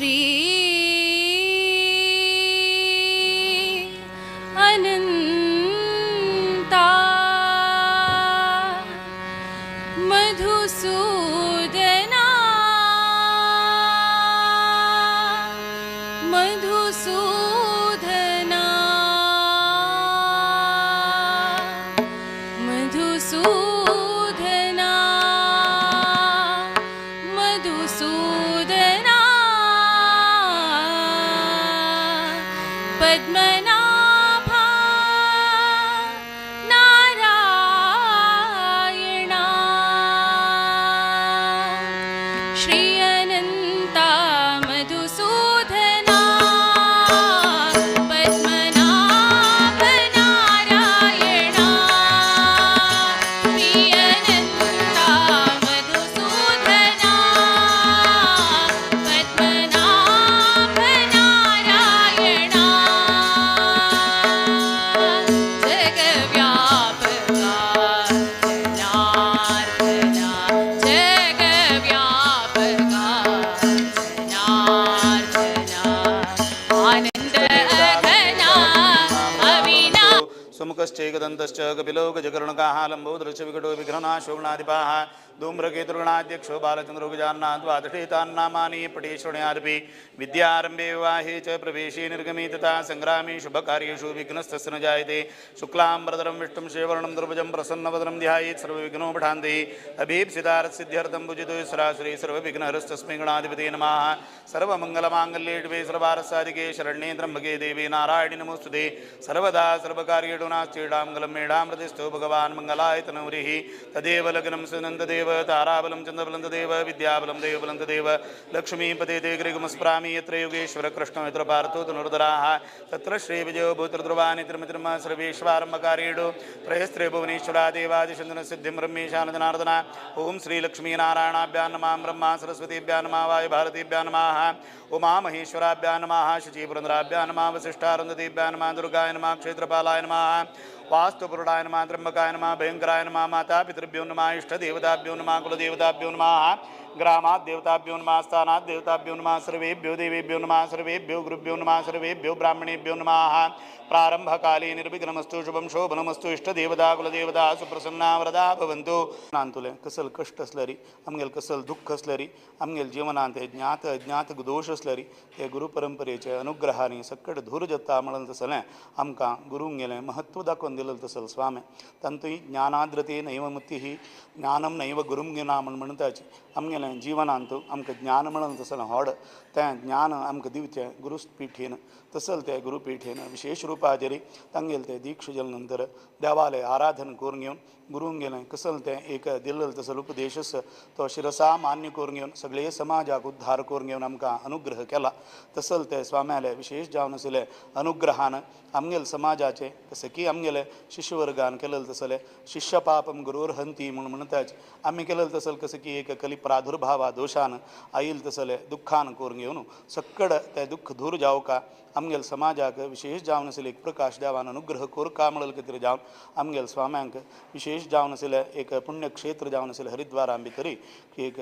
श्री अनंता मधुसूदना मधुसूदना मधुसूदना मधुसूदना पद्मनाभा नारायणा श्री अनंता मधुसूदना पद्मनाभ नारायणा श्री अनंता मधुसूदना पद्मनाभ नारायणा जगव्यापका जनार्दना जगव्यापका जनार्दना आनंद घना अविना सुमुखश्चैकदन्तश्च कपिलो गजकर्णकाः लम्बोदरश्च विकटो विघ्ननाशोगणाधिपाः धूम्रकेतुर्गणाध्यक्षो बालचन्द्रो गजानना द्वादशेतान्नामानि पटेश्वण्यार्पि विद्यारम्भे विवाहे च प्रवेशे निर्गमे तथा सङ्ग्रामे शुभकार्येषु विघ्नस्तस्य न जायते। शुक्लाम्बरधरं विष्णुं शिववर्णं दुर्भुजं प्रसन्नवदनं ध्यायेत् सर्वविघ्नोपशान्ति। अभीप्सितार्थसिद्ध्यर्थं पूजितो सरासुरे सर्वविघ्नहरस्तस्मै गणाधिपते नमः। सर्वमङ्गलमाङ्गल्ये शिवे सर्वार्थसाधिके शरण्ये त्र्यम्बके देवी नारायणि नमोस्तुते। सर्वदा सर्वकार्येषु नास्तीडामङ्गलं मेढामृतिस्थो भगवान् मङ्गलाय तनूरिः। तदेव लग्नं सुनन्ददेव ताराबलं चन्द्रबलं तदेव विद्याबलं देवबलं तदेव लक्ष्मीपते ते गिरिगुमस्प्रामि। यत्र योगेश्वर कृष्णो यत्र पार्थो धनुर्धराः तत्र श्रीविजयो भूतध्रुवाणि त्रिमित्रिम सर्वेश्वारम्भकार्येषु त्रयस्त्रे भुवनेश्वरा देवादिचन्दनसिद्धिं ब्रह्मेशानजनार्दन। ॐ श्रीलक्ष्मीनारायणाभ्यां नमः, ब्रह्मा सरस्वतीभ्यां नमः, वायुभारतीभ्यां नमः, उमा महेश्वराभ्यां नमः, शुचीपुरन्द्राभ्यां नमः, वसिष्ठारुन्धतीभ्यां नमः, दुर्गाय नमः, क्षेत्रपालाय नमः, वास्तुपुरुषाय नमः, त्र्यम्बकाय नमः, भयङ्कराय नमः, माता पितृभ्यो नमः, इष्टदेवताभ्यो नमः, कुलदेवताभ्यो नमः, ग्रामात् देवताभ्यो नमः, स्थानात् देवताभ्यो नमः, सर्वेभ्यो देवेभ्यो नमः, सर्वेभ्यो गुरुभ्यो नमः, सर्वेभ्यो ब्राह्मणेभ्यो नमः। प्रारंभकाले निर्विघ्नमस्तु, शुभं शोभनमस्तु, इष्टदेवता कुलदेवता सुप्रसन्ना वरदा भवन्तु। नांतुले कसल कष्ट असल्यारी आमगेल कसल दुःख असल्यारी आमगेल जीवनांत हे ज्ञात अज्ञात दोश असल्यारी ते गुरुपरंपरेचे अनुग्रहाने सक्कट धूर जत्ता म्हणलं तसलें आमकां गुरूंगेलें महत्व दाखोवन दिलें तसल स्वामी। तांतूय ज्ञानाद्रते नैव मतिः ज्ञानम नैव गुरुं गिना म्हण म्हणटाची आमगेलें जिवनांत आमकां ज्ञान म्हणलं तसलें व्हड तें ज्ञान आमकां दिवचें गुरुपिठेन तसल ते गुरुपिठेन विशेष रुपाचेर तांगेले ते दीक्ष जाले नंतर देवालें आराधन करून घेवन गुरूंगेलें कसल तें एक दिल्लें तसल उपदेश आसा तो शिरसा मान्य करून घेवन सगळे समाजाक उद्धार करून घेवन आमकां अनुग्रह केला। तसल ते स्वाम्याले विशेष जावन आशिल्ले अनुग्रहान आमगेले समाजाचे कशें की आमगेले शिष्यवर्गान केलें तसलें शिष्य पापम गुरूर हंती म्हूण म्हणटाच आमी केलें तसल कशें की एक कली प्रादुर्भावा दोशान आयल तसलें दुःखान करून घेवन सक्कड तें दुःख दूर जावका आमगेले समाजाक विशेष जावन आशिल्ले एक प्रकाश देवान अनुग्रह कोरका म्हणल खातीर जावन आमगेले स्वाम्यांक विशेष जावन आशिल्ले एक पुण्यक्षेत्र जावन आशिल्लें हरिद्वारा भितरी एक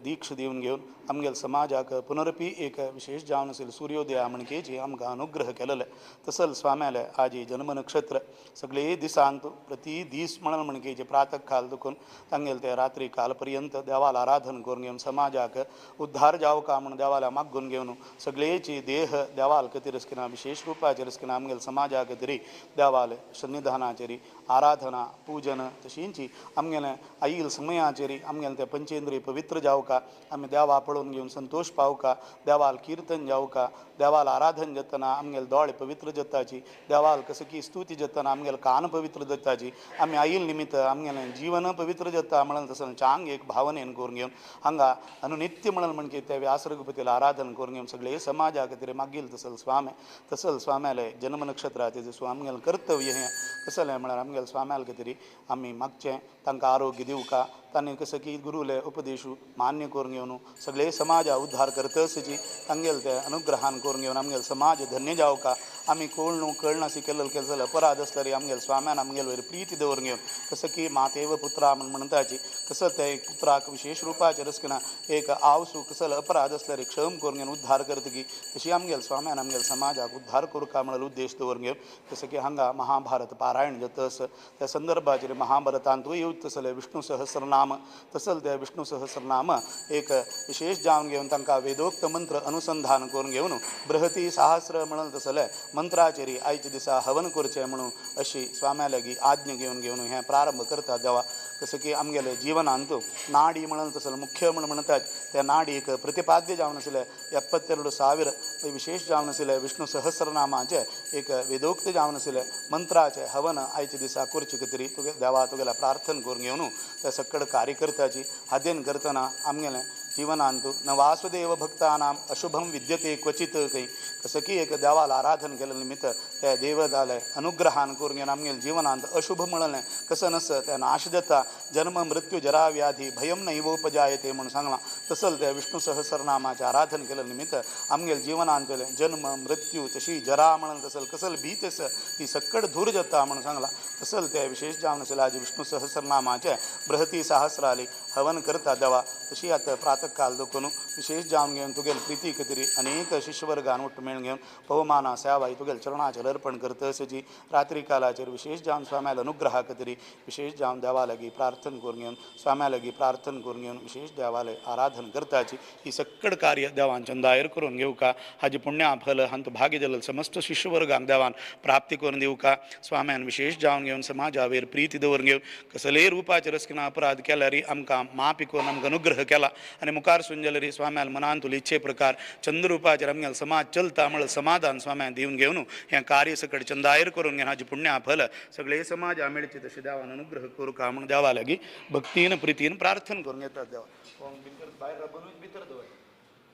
दीक्ष दिवन घेवन आमगेले समाजाक पुनरपी एक विशेष जावन आशिल्लें सूर्योदया म्हणकेची आमकां अनुग्रह केलेले। तसल स्वाम्याले आजी जन्म नक्षत्र सगळे दिसांत प्रति दीस म्हणून म्हणकेचे प्रातः काल दुखून तांगेले ते रात्री कालपर्यंत देवाला आराधन करून घेवन समाजाक उद्धार जावका म्हूण देवाला मागून घेवन सगळेची देह देवाल खातीर आसतना विशेष रुपाचेर आसतना आमगेले समाजा खातीर देवाले सन्निधानाचेर आराधना पूजन तशींची आमगेले आईल समयाचेर आमगेले ते पंचेंद्रिय पवित्र जावका आमी देवा पळोवन घेवन संतोष पावका देवाल कीर्तन जावका देवाल आराधन जातना आमगेले दोळे पवित्र जाताची देवाल कसं की स्तुती जातना आमगेले कान पवित्र जाताची आमी आईल निमित्त आमगेलें जीवन पवित्र जाता म्हणून तसं चांग एक भावनेन करून घेवन हांगा अनुनित्य म्हणून म्हणके त्या व्यास रघुपतीला आराधन करून घेवन सगळे समाजा खातीर मागील तसल स्वामी तसल स्वाम्याले जन्म नक्षत्राचे जसो आमगेलें कर्तव्य हें कसलें म्हळ्यार आमगेले स्वाम्याल खातीर आमी मागचें तांकां आरोग्य दिवका तांणी कसं की गुरुले उपदेशू मान्य करून घेवन सगळे समाजा उद्धार करतसची तांगेले ते अनुग्रहान करून घेवन आमगेले समाज धन्य जावका। आमी कोण न्हू कळनासी केल्लो केल्लो अपराध आसल्यार आमगेल स्वाम्यान आमगेल वयर प्रीती दवरून घेवन कसं की मातेव पुत्रा म्हण म्हणटाची कसं ते एक पुत्राक विशेष रुपाचेर आसतना एक आवसू कसल अपराध आसल्यार क्षम करून घेवन उद्धार करतकी तशी आमगेल स्वाम्यान आमगेल समाजाक उद्धार करूका म्हणून उद्देश दवरून घेवन जसं की हांगा महाभारत पारायण जाता आसा त्या संदर्भाचेर महाभारतांतूय येवत तसलें विष्णू सहस्रनाम तसल ते विष्णू सहस्रनाम एक विशेष जावन घेवन तांकां वेदोक्त मंत्र अनुसंधान करून घेवन बृहती सहस्र म्हणून तसलें मंत्राचेर आयच्या दिसा हवन करचें म्हणून अशी स्वाम्या लागीं आज्ञा घेवन घेवन हें प्रारंभ करता देवा. कसं की आमगेले जीवनांत नाडी म्हणून तसलें मुख्य म्हण म्हणटात त्या नाडीक प्रतिपाद्य जावन आसलें 72,000 विशेष जावन आसलें विष्णू सहस्रनामाचें एक वेदोक्त जावन आसलें मंत्राचें हवन आयच्या दिसा करचे खातीर तुगे देवा तुगेल्या प्रार्थना करून घेवन त्या सकड कार्य करताची अध्ययन करतना आमगेलें जीवनांत न वासुदेव भक्तानाम अशुभम विद्यते क्वचित काही कसं की एक देवाला आराधन केलं निमित्त त्या देवदाले अनुग्रहान करून घेवन आमगेले जीवनांत अशुभ म्हणलें कसं नसं त्या नाश जाता जन्म मृत्यू जरा व्याधी भयम नैवोपजायते म्हणून सांगलां तसल त्या विष्णू सहस्रनामाचें आराधन केलं निमित्त आमगेले जीवनांतले जन्म मृत्यू तशी जरा म्हणून तसल कसल भीत आसा ती सक्कड धूर जाता म्हणून सांगलां तसल त्या विशेष जावन आसले आज विष्णू सहस्रनामाचें बृहती सहस्राली हवन करता देवा. तशी आतां प्रातःकाल देखून विशेष जावन घेवन तुगेल प्रिती खातीर अनेक शिष्यवर्गान ಒಟ್ಟು मेळून घेवन पवमाना सेवाई तुगेल चरणाचेर अर्पण करता तशी रात्री कालाचेर विशेष जावन स्वाम्याल अनुग्रहा खातीर विशेष जावन देवा लागीं प्रार्थना करून घेवन स्वाम्या लागीं प्रार्थना करून घेवन विशेष देवाले आराधन करताची ही सक्कड कार्य देवान चंदायर करून घेवका हाजी पुण्या फल हांतु भाग्य जाल्ले समस्त शिष्यवर्गांक देवान प्राप्ती करून दिवका. स्वाम्यान विशेष जावन घेवन समाजावेर प्रीती दवरून घेवन कसलेय रुपाचेर आसतना अपराध केल्यार आमकां माफी करून आमकां अनुग्रह केला आनी मुखार सून जाल्यार स्वाम्याल मनांतुले इच्छे प्रकार चंद्ररूपाचेर आमगेल समाज चलता म्हळ्यार समाधान स्वाम्यान दिवन घेवन हें कार्य सकड चंदायर करून घेवन हाजी पुण्या फल सगळे समाजा मेळचे तशें देवान अनुग्रह करूका म्हणून देवा लागीं भक्तीन प्रितीन प्रार्थना करून घेतात देवा. ओम भितर भायर राबोनूच भितर दवर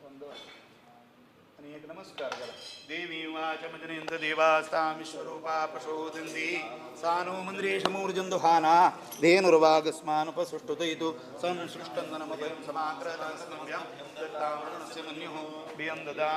ओम दवर आनी एक नमस्कार करा. देवी वाच मजनेन्द्र देवास्तां विश्वरूपा पशोदन्ति सानो मन्द्रेशमूर्जन्दुहाना धेनुर्वागस्मानुपसृष्टुतयितु संसृष्टन्दनमभयं समाग्रतस्मभ्यं दत्तामृणस्य मन्युः भियं ददा.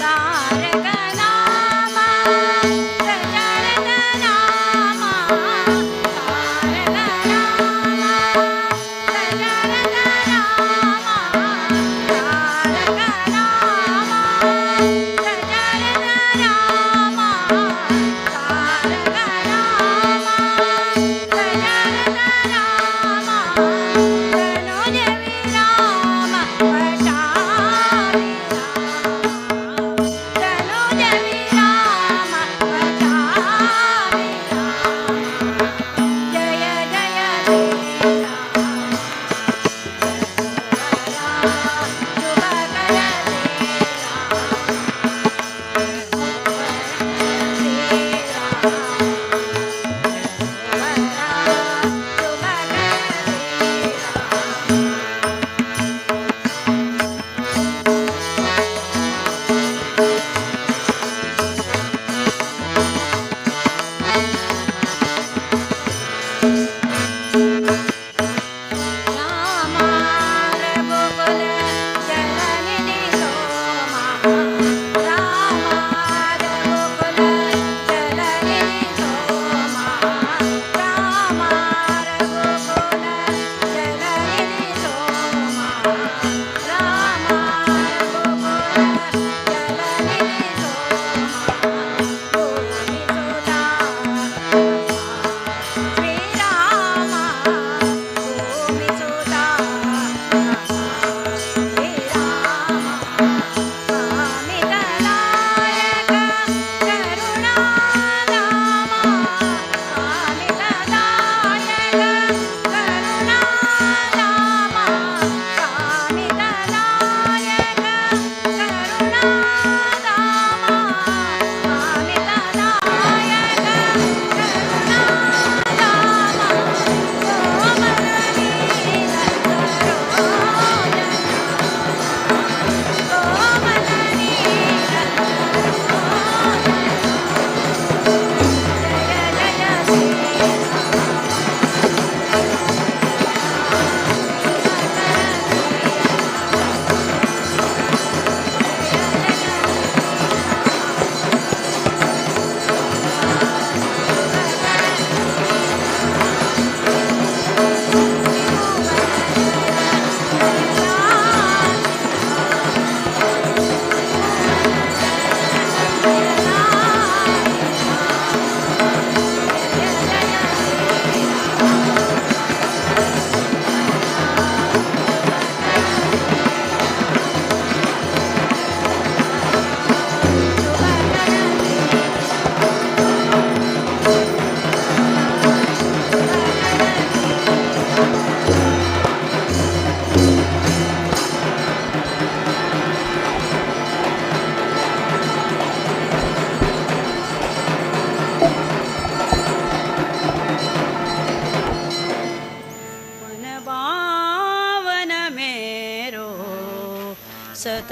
तारक नामा प्रचरत नामा तारक नामा.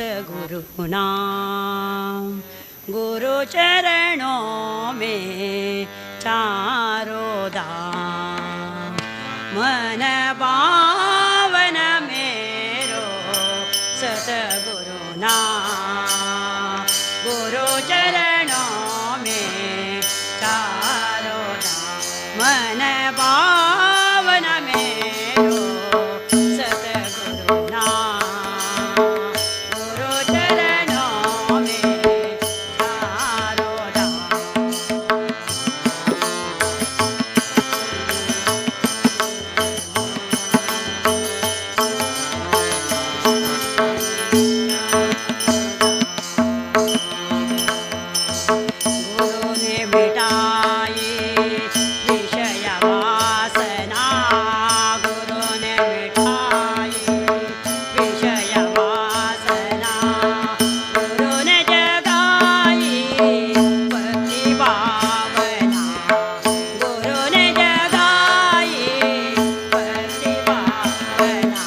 सतगुरु नाम। गुरु चरणों में चारों धाम, मन पावन मेरो सतगुरु नाम। गुरु चरणों में चारों धाम, मन पावन मेरो सतगुरु नाम। गुरु चरणों में चारों धाम। गुरु ने मिटाई विषय वासना, गुरु ने मिटाई विषय वासना, गुरु ने जगाई भक्ति भावना, गुरु ने जगाई भक्ति भावना।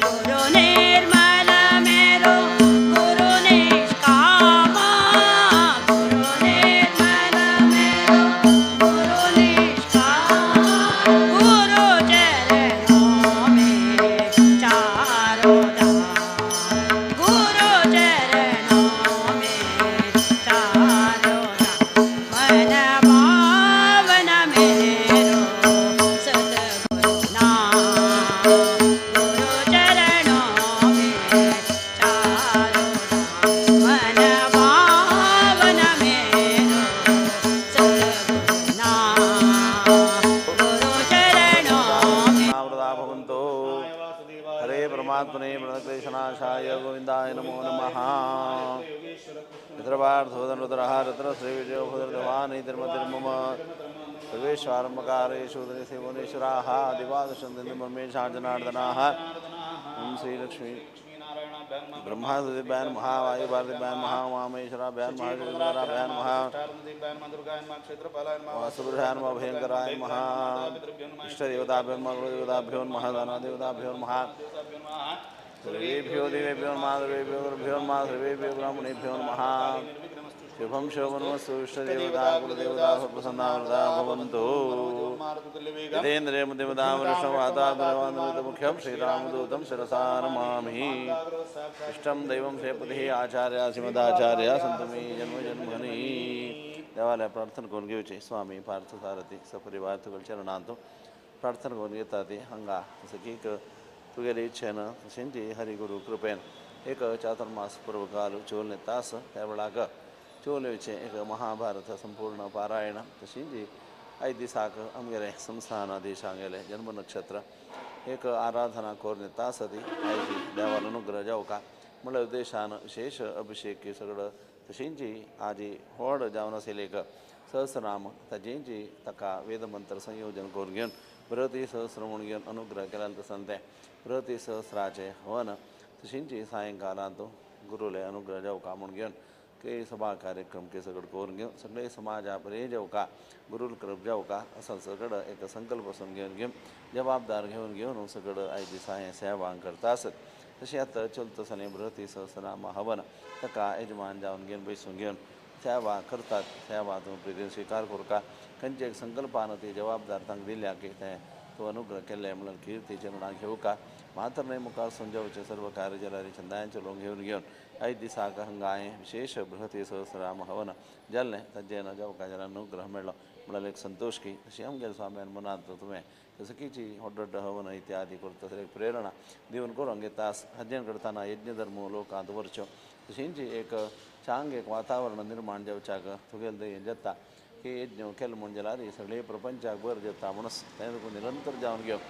गुरु निर्मल मेरो गुरु निष्कामा, गुरु निर्मल मेरो गुरु निष्कामा। गुरु चरणों में चारों धाम, गुरु चरणों में चारों धाम। मन पावन मेरो सतगुरु नाम, गुरु चरणों में चारों धाम। मन पावन मेरो सतगुरु नाम, गुरु चरणों में। वृदा भवन्तु। हरे परमात्मने प्रणक्लेशनाशाय गोविन्दाय नमो नमः। यत्र पार्थोदनुदरः तत्र श्रीविजयो भूधर्धवानि तिरुमतिर्मम सर्वेश्वारम्भकारेषु सेवनेश्वराः दिवादशन्तिर्मेषाजनार्दनाः। ॐ श्रीलक्ष्मी ब्रह्मादिभ्यान् महावायुभारतिभ्यान् महामामेश्वराभ्यान् महाजगन्नाथाभ्यान् महा वासुपुरुषान् भयङ्कराय महा इष्टदेवताभ्यो नमः, गुरुदेवताभ्यो नमः, दानादेवताभ्यो नमः, सर्वेभ्यो देवेभ्यो नमः, सर्वेभ्यो गुरुभ्यो नमः, सर्वेभ्यो ब्राह्मणेभ्यो नमः। शुभं शोभनमस्तु। इष्टदेवता कुलदेवता प्रसन्ना भवन्तु। जितेन्द्रियमुद्यमदामृष्णवातामुख्यं श्रीरामदूतं शिरसा नमामि। इष्टं दैवं श्रीपतिः आचार्य श्रीमदाचार्य सन्तु मे जन्म जन्मनि। देवालय प्रार्थना करून घेवची। स्वामी पार्थसारथी सपरिवार तुगेल्या चरणांत प्रार्थना करून घेता ती हांगा जसं की तुगेले इच्छेन तशेंच हरिगुरु कृपेन एक चातुर्मास पूर्वकाल चोलने तास त्या वेळाक चोलयचें एक महाभारत संपूर्ण पारायण तशींच आयज दिसाक आमगेले संस्थानाधीशांगेले जन्म नक्षत्र एक आराधना करून येता आसा ती आयज देवान अनुग्रह जावका म्हणल्या उद्देशान विशेष अभिषेक सगळं तशींच आजी व्हड जावन आशिल्लें एक सहस्रनाम ताजेंची ताका वेदमंत्र संयोजन करून घेवन बृहती सहस्र म्हूण घेवन अनुग्रह केला तसं तें बृहती सहस्राचें हवन तशींच सायंकालांत गुरुले अनुग्रह जावका म्हूण घेवन के सभा कार्यक्रम के सगळं करून घेवन सगळे समाजा बरें जावका गुरुल कृप जावका असो सगळं एक संकल्प पासून घेवन घेवन जबाबदार घेवन घेवन सगळं आयज दिसा हें सेवा करता आसत। तशें आतां चलता आसलें बृहती सहस्रनाम हवन ताका यजमान जावन घेवन बसून घेवन सेवा करतात। सेवा तूं प्रितीन स्विकार करका खंयचे एक संकल्पान ती जबाबदार तांकां दिल्या की तें तूं अनुग्रह केल्लें म्हणल्यार कीर्ती चरणां घेवका मात्र न्हय मुखार समजावचें सर्व कार्य जाल्यार छंदायन चलोवन घेवन घेवन आयज दिसाक हांगा हांवें विशेष बृहती सहस्रनाम हवन जाल्लें ताजें जावका जाल्यार अनुग्रह मेळ्ळो म्हणल्यार एक संतोश की तशें आमगेल्या स्वाम्यान मनांत तुवें सखीची व्हड व्हड हवन इत्यादी करता एक प्रेरणा दिवन करूंक घेता हाजेन करतना यज्ञधर्म लोकांत व्हरच्यो तशींच एक चांग एक वातावरण निर्माण जावच्याक तुगेलें दयेन जाता की यज्ञ केलें म्हूण जाल्यार सगळे प्रपंचाक बरें जाता म्हणून तें तुका निरंतर जावन घेवन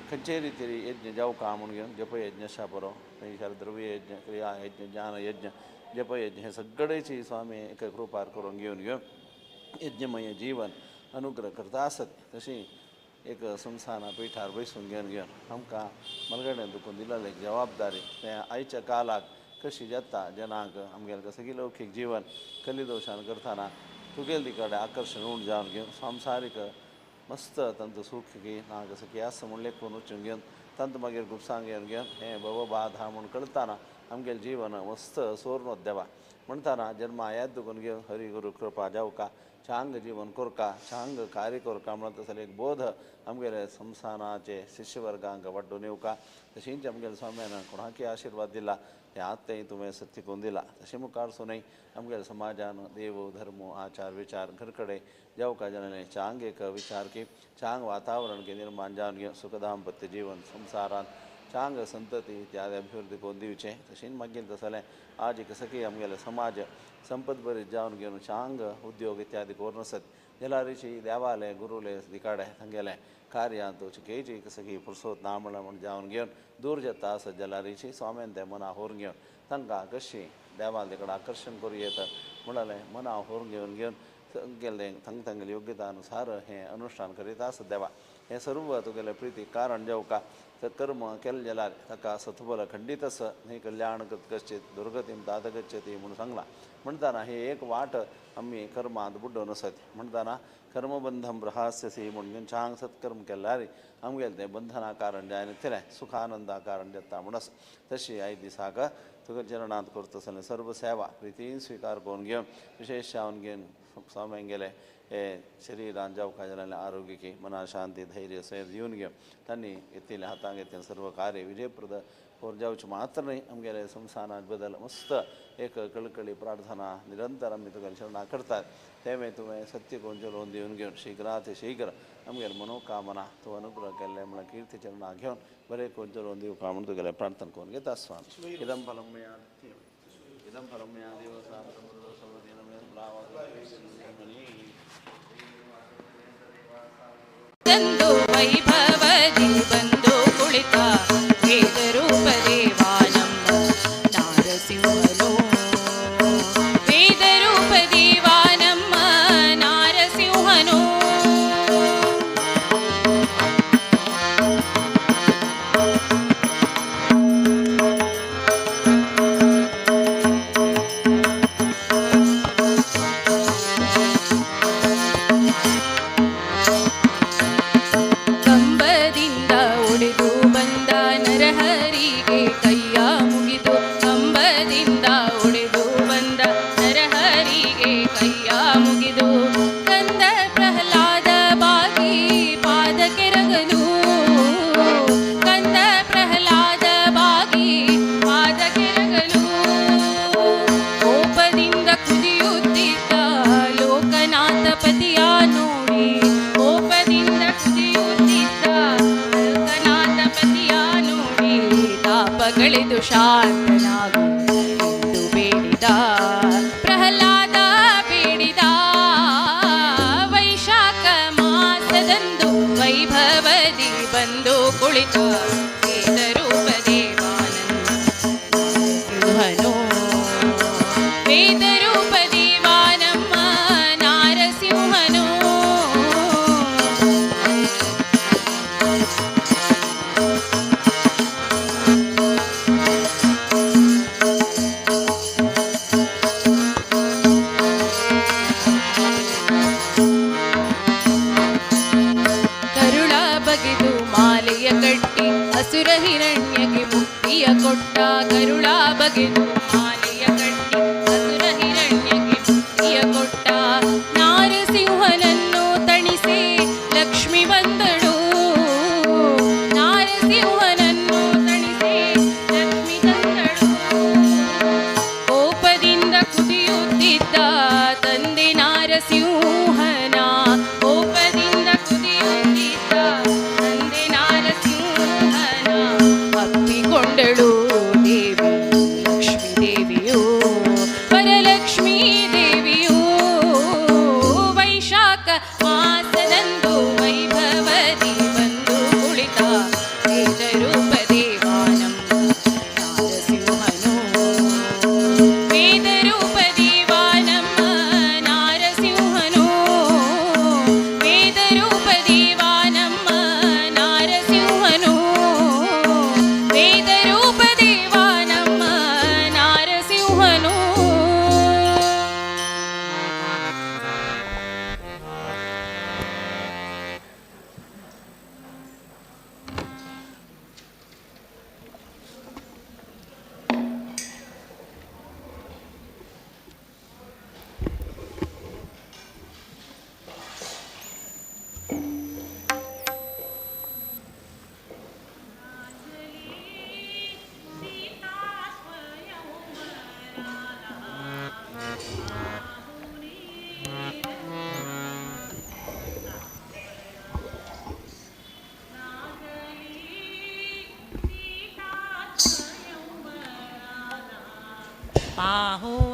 खंयचेय रितीन यज्ञ जावका म्हूण घेवन जपयज्ञ आसा बरो थंयसर द्रव्य यज्ञ, क्रिया यज्ञ, ज्ञान यज्ञ, जपयज्ञ हे सगळेची स्वामी एक कृपार करून घेवन घेवन यज्ञमय जीवन अनुग्रह करता आसत। तशी एक संस्थाना पिठार बसून घेवन घेवन आमकां मलगडें दुखून दिलेली एक जबाबदारी तें आयच्या कालाक कशी जाता जनांक आमगेलें सगळी लौकीक जीवन कलिदोशान करतना तुगेले कडेन आकर्शण उण जावन घेवन संवसारीक मस्त तांचो सूख की ना कसं की आसा म्हूण लेखून वचून घेवन तांकां मागीर गुपसांग घेवन घेवन हें भव बाधा म्हूण कळतना आमगेलें जीवन मस्त सोर्न देवा म्हणटाना जन्म आयात दुखून घेवन हरी गुरू कृपा जावका चांग जीवन कोरका चांग कार्य कोरका म्हणत तसले एक बोध आमगेले संस्थानाचे शिष्यवर्गांक वाड्डून येवका. तशींच आमगेले स्वाम्यान कोणाकी आशिर्वाद दिला हे आत्तेय तुवें सत्य करून दिला. तशें मुखार सुनय आमगेले समाजान देव धर्म आचार विचार घरकडे जावका जाल्यार चांग एक विचार की चांग वातावरण की निर्माण जावन घेवन सुख दाम्पत्य जीवन संसारान चांग संतती इत्यादी अभिवृद्धी करून दिवचें. तशेंच मागीर तसलें आज एक सखी आमगेले समाज संपत बरी जावन घेवन चांग उद्योग इत्यादी करून आसत जाल्यार देवाले गुरुले दिकाडे तांगेले कार्यांत केची एक सखी पुरसोत ना म्हणल्यार म्हण जावन घेवन दूर जाता आसत जाल्यार स्वाम्यान तें मना होरून घेवन तांकां कशी देवाले कडेन आकर्शण करूं येता म्हणलें मना होरून घेवन घेवन तांगेलें तांग तांगेले योग्यता अनुसार हें अनुष्ठान करीत आसत देवा. हें सर्व तुगेलें प्रिती कारण जावका तर कर्म केलें जाल्यार ताका सत्बल खंडीत आसा न्ही कल्याण कश्चित दुर्गतीम तात गच्छती म्हणून सांगलां. म्हणटाना ही एक वाट आमी कर्मांत बुड्डोवन आसत म्हणटाना कर्मबंधम प्रहास्यसी म्हणून चांग सत्कर्म केल्यार आमगेलें तें बंधना कारण जायना सुखानंदा कारण जाता म्हूण आसा. तशी आयज दिसाक तुका चरणांत करता आसतना सर्व सेवा प्रितीन स्विकार करून घेवन विशेष जावन घेवन स्वाम्यांगेले हे शरीरान जावका जाल्यार आरोग्य की मना शांती धैर्य सैर दिवन घेवन तांणी घेतिल्लें हातांत घेतिल्लें सर्व कार्य विजयप्रद करून जावचें मात्र न्हय आमगेले संस्थानात बदल मस्त एक कळकळी प्रार्थना निरंतर आमी तुगेले शरणां करतात तें तुवें सत्य करून चलोवन दिवन घेवन शीघ्रात शीघ्र आमगेले मनोकामना तूं अनुग्रह केल्लें म्हळ्यार कीर्ती चरणां घेवन बरें करून चलोवन दिवका म्हूण तुगेलें प्रार्थना करून घेता स्वामी. इदं फलं मया इदं फलं मया देव ಬಂದು ವೈಭವದಿ ಬಂದು ಕುಳಿತ ವೇದರೂಪ ದೇವಾ ನಮ್ಮ ನಾರಸಿಂಹನು ವೇದರೂಪ ದೇವಾ ನಮ್ಮ ನಾರಸಿಂಹನು. ಕಂಬದಿಂದ ಒಡೆದು ಬಂದ ನರಹರಿಗೆ ಕೈಯ ಮುಗಿದು ಕಂಬದಿಂದ ಒಡೆದು ಬಂದ ನರಹರಿಗೆ ಕೈಯ ಮುಗಿದು ಕಂದ ಪ್ರಹ್ಲಾದ ಬಾಗಿ ಪಾದ ಕೆರಗಲು ಕಂದ ಪ್ರಹ್ಲಾದ ಬಾಗಿ ಪಾದ ಕೆರಗಲು ಕೋಪದಿಂದ ಕುದಿಯುತ್ತಿದ್ದ ಲೋಕನಾಥ ಪತಿಯ ನೋಡಿ ಕೋಪದಿಂದ ಕುದಿಯುತ್ತಿದ್ದ ಲೋಕನಾಥ ಪತಿಯ ನೋಡಿ ತಾಪಗಳೆದು ಶಾಂತನಾಗು ಎಂದು ಬೇಡಿದ ಪ್ರಹ್ಲಾದ ಬೇಡಿದ. ವೈಶಾಖ ಮಾಸದಂದು ವೈಭವದಿ ಬಂದು ಕುಳಿತ ವೇದರೂಪ ದೇವಾನಂದ ನಾರಸಿಂಹನು ವೇದರೂಪ ದೇವಾ ನಮ್ಮ ನಾರಸಿಂಹನು. ಕರುಳ ಬಗೆದು ಮಾಲೆಯ ಕಟ್ಟಿ ಅಸುರ ಹಿರಣ್ಯಗೆ ಮುಕ್ತಿಯ ಕೊಟ್ಟ ಕರುಳ ಬಗೆದು ಮಾಲೆಯ ಕಟ್ಟಿ ಅಸುರ ಹಿರಣ್ಯಗೆ ಮುಕ್ತಿಯ ಕೊಟ್ಟ ನಾರಸಿಂಹನನ್ನು ತಣಿಸಿ ಲಕ್ಷ್ಮಿ ಬಂದಳು ನಾರಸಿಂಹನನ್ನು ತಣಿಸಿ ಲಕ್ಷ್ಮಿ ತಂದಳು. ಕೋಪದಿಂದ ಕುದಿಯುತ್ತಿದ್ದ ತಂದೆ ನಾರಸಿಂಹನ ಕೋಪದಿಂದ ಕುದಿಯುತ್ತಿದ್ದ ತಂದೆ ನಾರಸಿಂಹನ ಅಪ್ಪಿಕೊಂಡಳು ದೇವಿ ಲಕ್ಷ್ಮೀ ದೇವಿಯು ವರಲಕ್ಷ್ಮೀ ದೇವಿಯು. ವೈಶಾಖ ಮಾಸದಂದು ವೈಭವದಿ ಬಂದು ಕುಳಿತ ವೇದರೂಪ ದೇವಾ ನಮ್ಮ ನಾರಸಿಂಹನು ವೇದರೂಪ ದೇವಾ ನಮ್ಮ ನಾರಸಿಂಹನು.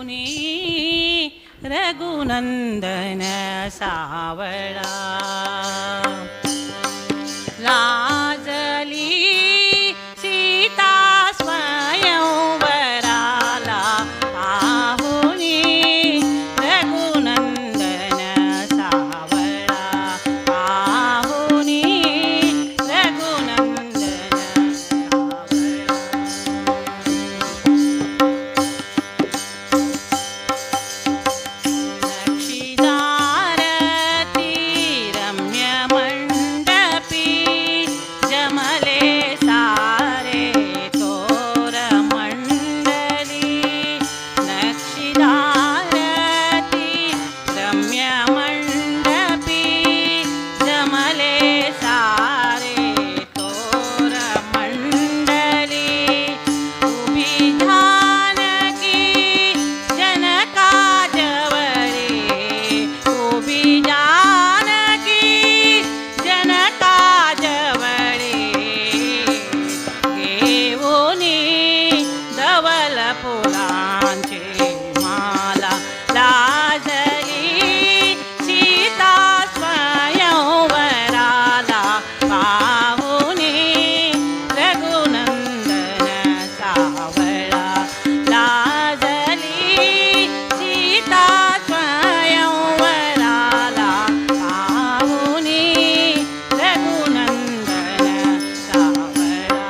पाहुनी रघुनंदन सावळा. लाजली सीता स्वयंवराला पाहुनी रघुनंदन सावळा. पाहुनी रघुनंदन सावळा. नक्षीदारती रम्य मंडपी जमले सारे तोर मंडली. नक्षीदारती रम्य मंडपी जमले सारे तोर मंडली. उभी जानकी जनका जवळे, उभी जानकी जनका जवळे. घेऊनी धवल फुलांची माला. लाजली सीता स्वयंवराला पाहुनी रघुनंदन सावळा. लाजली सीता स्वयंवराला पाहुनी रघुनंदन सावळा.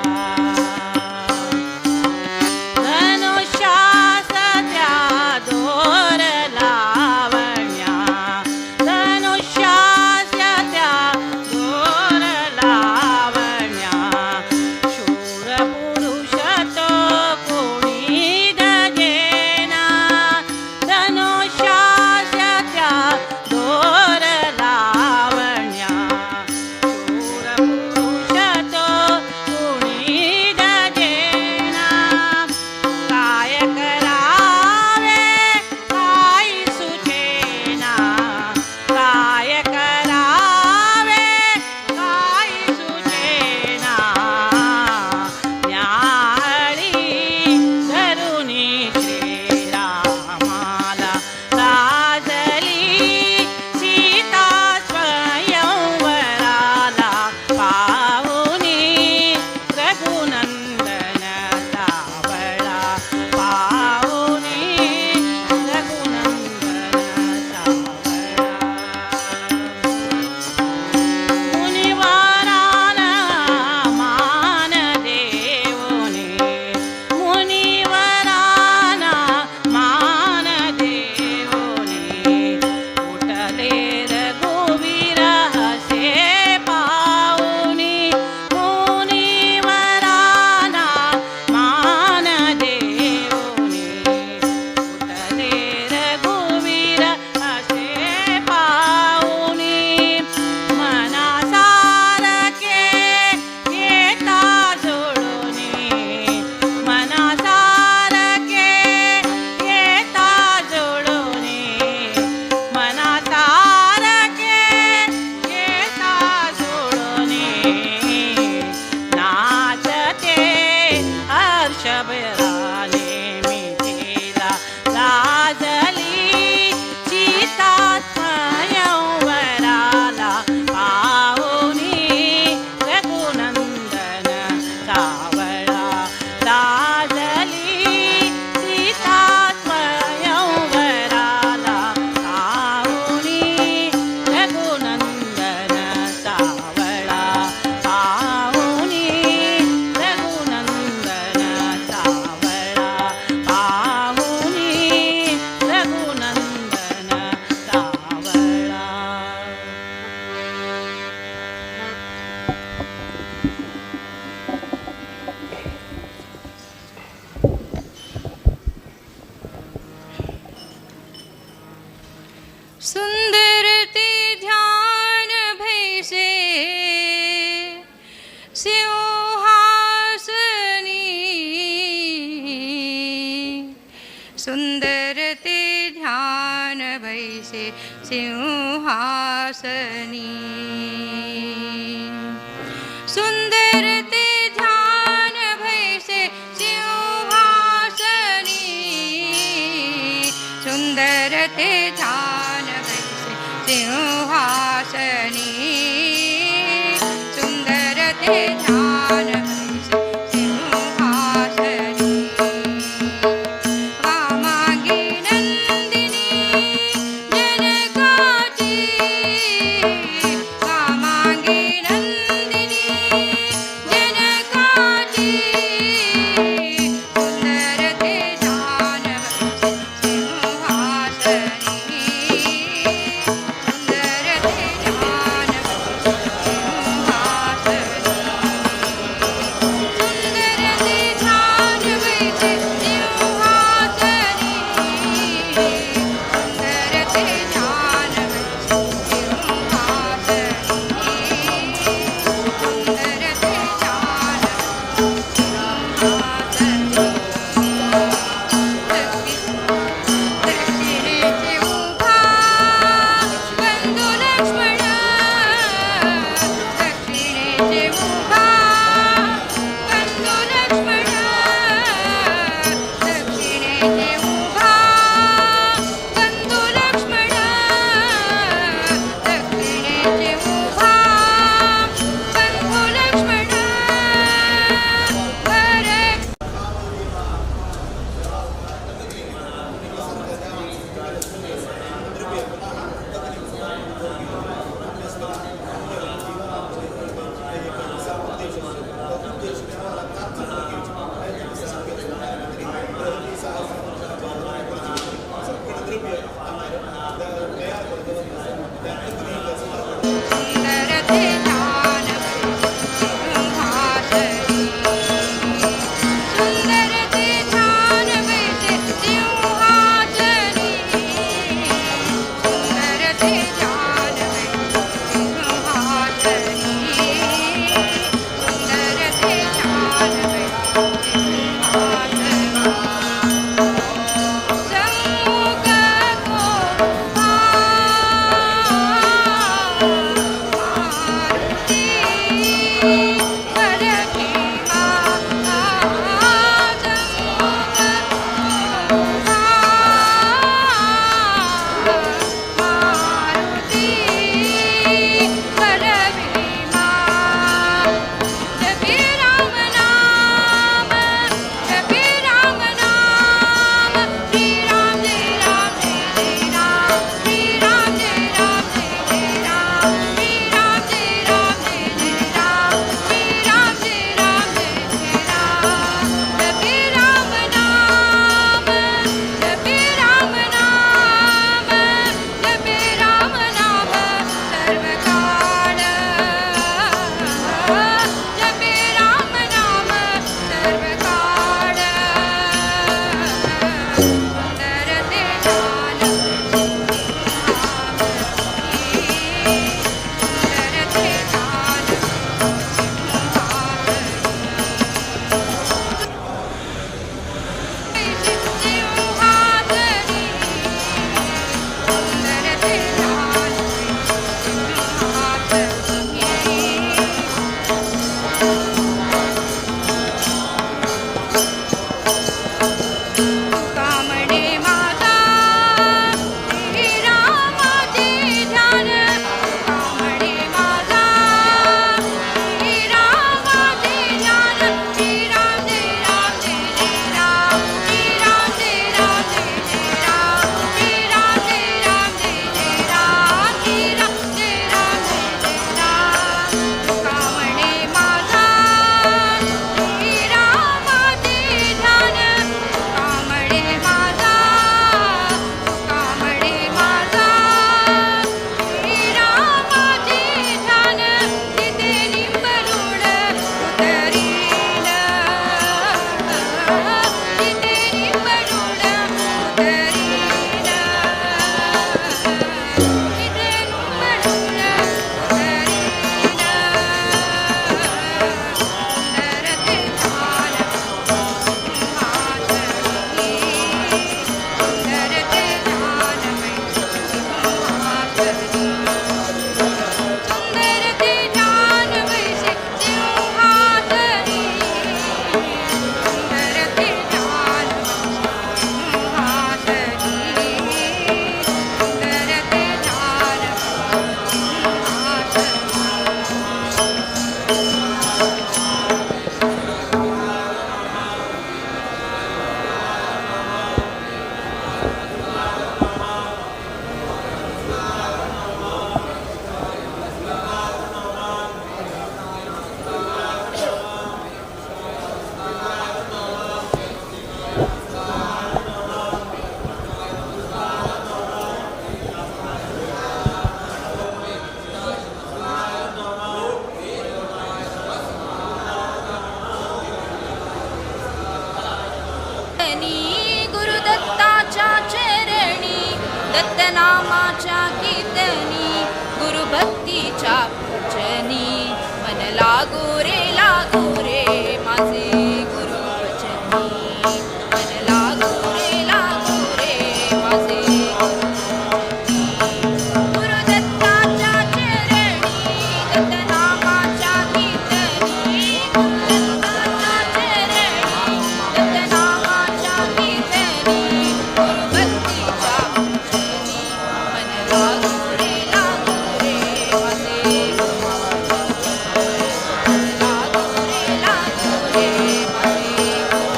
धनुष्यास त्या दोर लावण्या, धनुष्यास त्या दोर लावण्या. शूर पुरुष तो कोणी दजेना. धनुष्यास त्या दोर लावण्या. शूर पुरुष तो कोणी दजेना. काय करावे काय सुचेना, काय करावे काय सुचेना. न्याहाळी धरुणी श्रीरामाला. लाजली सीता स्वयंवराला पाहुनी रघुनंदन सावळा. पाहुनी रघुनंदन सावळा. मुनिवराना मान देऊनी, मुनिवराना मान देऊनी. उठले रघुवीर हसे पाहुनी, मुनिवराना मान देऊनी. उठले रघुवीर हसे पाहुनी. मनासारखे येता जुळूनी, मनासारखे येता जुळूनी. मनासारखे येता जुळूनी. नाचते हर्षभराने मिथिला. लाजली सीता स्वयंवराला पाहुनी रघुनंदन सावळा. लाजली सीता स्वयंवराला पाहुनी रघुनंदन सावळा. पाहुनी रघुनंदन सावळा. पाहुनी रघुनंदन सावळा. सुंदर ते ध्यान भैसे सिंहासनी. सुंदर ते ध्यान भैसे सिंहासनी. सुंदर ते ध्यान भैसे सिंहासनी. सिंहासनी। सुंदर ते ध्यान भैसे सिंहासनी। वामांगी नंदिनी जनकाची, वामांगी नंदिनी जनकाची। सुंदर ते ध्यान भैसे सिंहासनी। सुंदर ते ध्यान भैसे सिंहासनी। भक्तीच्या पूजनी मन लागो रे लागो रे माझे गुरु वचनी मन लागो रे लागो रे माझे गुरु वचनी गुरुदत्ताच्या चरणी दत्तनामाच्या कीर्तनी गुरुदत्ताच्या चरणी दत्तनामाच्या कीर्तनी गुरुभक्तीच्या पूजनी मन लागो रे लागो रे माझे गुरु मन लागो रे लागो रे माझे गुरु.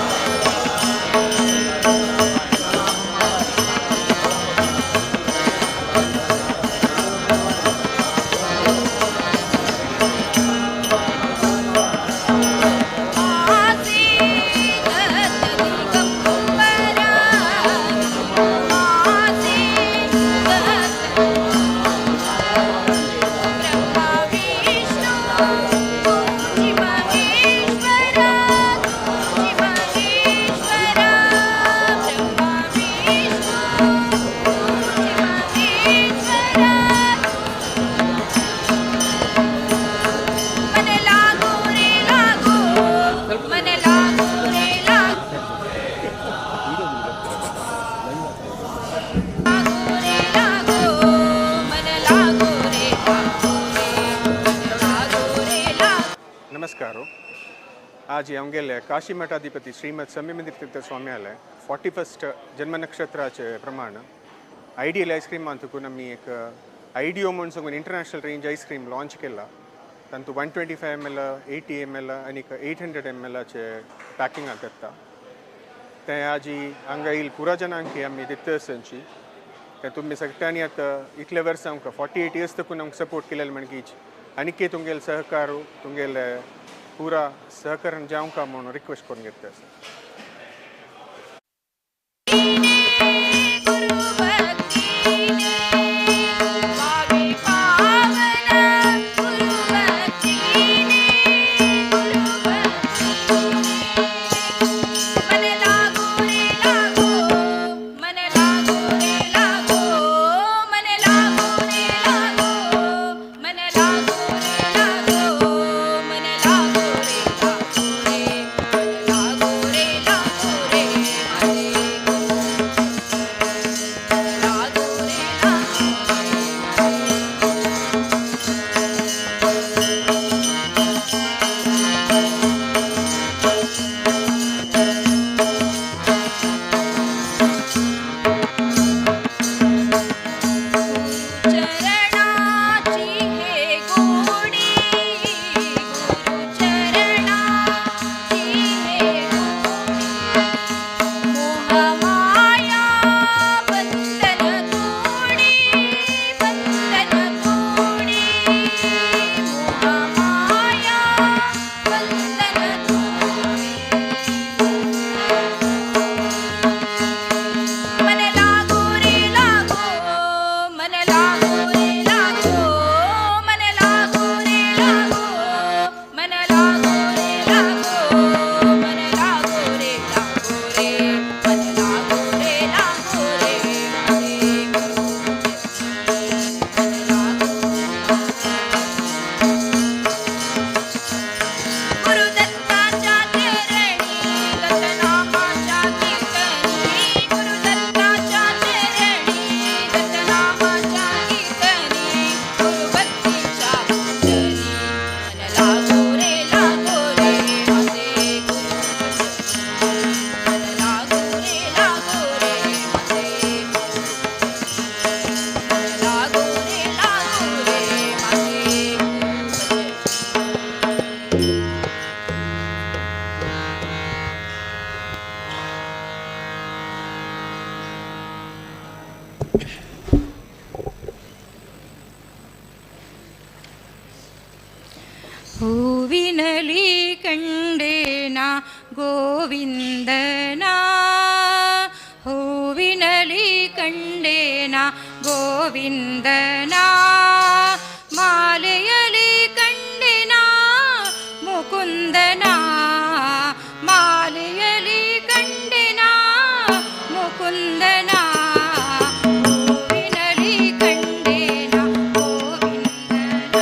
माझे दत्त दिगंबरा गुरु माझे दत्त ब्रह्मा विष्णू तुझी महेश्वरा तुझी महेश्वरा ब्रह्मा विष्णू तुझी महेश्वरा मन लागो रे लागो मन लागो रे लागो लागो रे लागो मन लागो रे लागो रे मन लागो रे लागो. नमस्कार. आज आमगेले काशी मठाधिपती श्रीमद संयमंदिर तीर्थ स्वामी आले 41st जन्मनक्षत्राचे प्रमाण आयडियल आयस्क्रीम तुकून आमी एक आयडिओ म्हूण सांगून international range ice cream launch केला. तांतू 125 ml, 80 ml आनी 800 एम एलाचे पॅकिंगाक येता. तें आजी हांगा येयल पुरा जणांक आमी दिता संची तें तुमी सगळ्यांनी आतां इतले वर्सां आमकां 48 इयर्स तकून आमकां सपोर्ट केलेले म्हणकीच आनीक तुमगेले सहकार तुमगेले पुरा सहकारण जावंका म्हणून रिक्वेस्ट करून घेता आसा. गुरु भक्तीने भावे पावन गुरु भक्तीने गुरु भक्तीने मन लागो रे लागो मन लागो रे लागो मन लागो रे लागो मन लागो रे लागो मन लागो रे लागो रे मन लागो रे लागो रे माझे गुरु लागो रे लागो रे माझे गुरु. चरणाची हे गोडी गुरु चरणाची हे गोडी मोह माया बंधन तोडी बंधन तोडी मोह माया बंधन तोडी मन लागो रे लागो मन लागो रे लागो मन लागो रे लागो मन लागो रे लागो मन लागो रे लागो रे मन लागो रे लागो रे माझे गुरु मन लागो. गुरुदत्ताच्या चरणी दत्तनामाच्या कीर्तनी गुरुदत्ताच्या चरणी दत्तनामाच्या कीर्तनी गुरुभक्तीच्या पूजनी मन लागो रे लागो रे माझे गुरु वचनी मन लागो रे लागो रे माझे गुरु वचनी मन लागो रे लागो रे माझे गुरु वचनी. ಹೂವಿನಲಿ ಕಂಡೇನ ಗೋವಿಂದನ ಹೂವಿನಲಿ ಕಂಡೇನ ಗೋವಿಂದನ ಮಾಲೆಯಲಿ ಕಂಡೆನ ಮುಕುಂದನ ಮಾಲೆಯಲಿ ಕಂಡೆನ ಮುಕುಂದನ ಹೂವಿನಲಿ ಕಂಡೇನ ಗೋವಿಂದನ.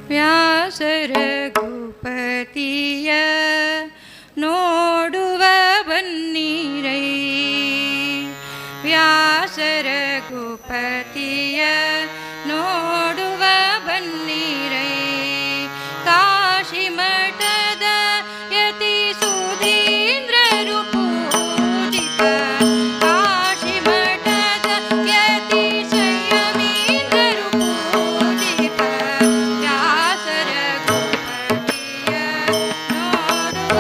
ವ್ಯಾಸ ರಘುಪತಿಯ ನೋಡುವ ಬನ್ನಿರೈ. ವ್ಯಾಸ ರಘುಪತಿಯ ನೋಡುವ ಬನ್ನಿರೈ. ಕಾಶಿ ಮಠದ ಯತಿ ಸುಧೀಂದ್ರರು ಪೂಜಿತ, ಕಾಶಿ ಮಠದ ಯತಿ ಸಂಯಮೀಂದ್ರರು ಪೂಜಿತ ವ್ಯಾಸ ರಘುಪತಿಯ ನೋಡುವ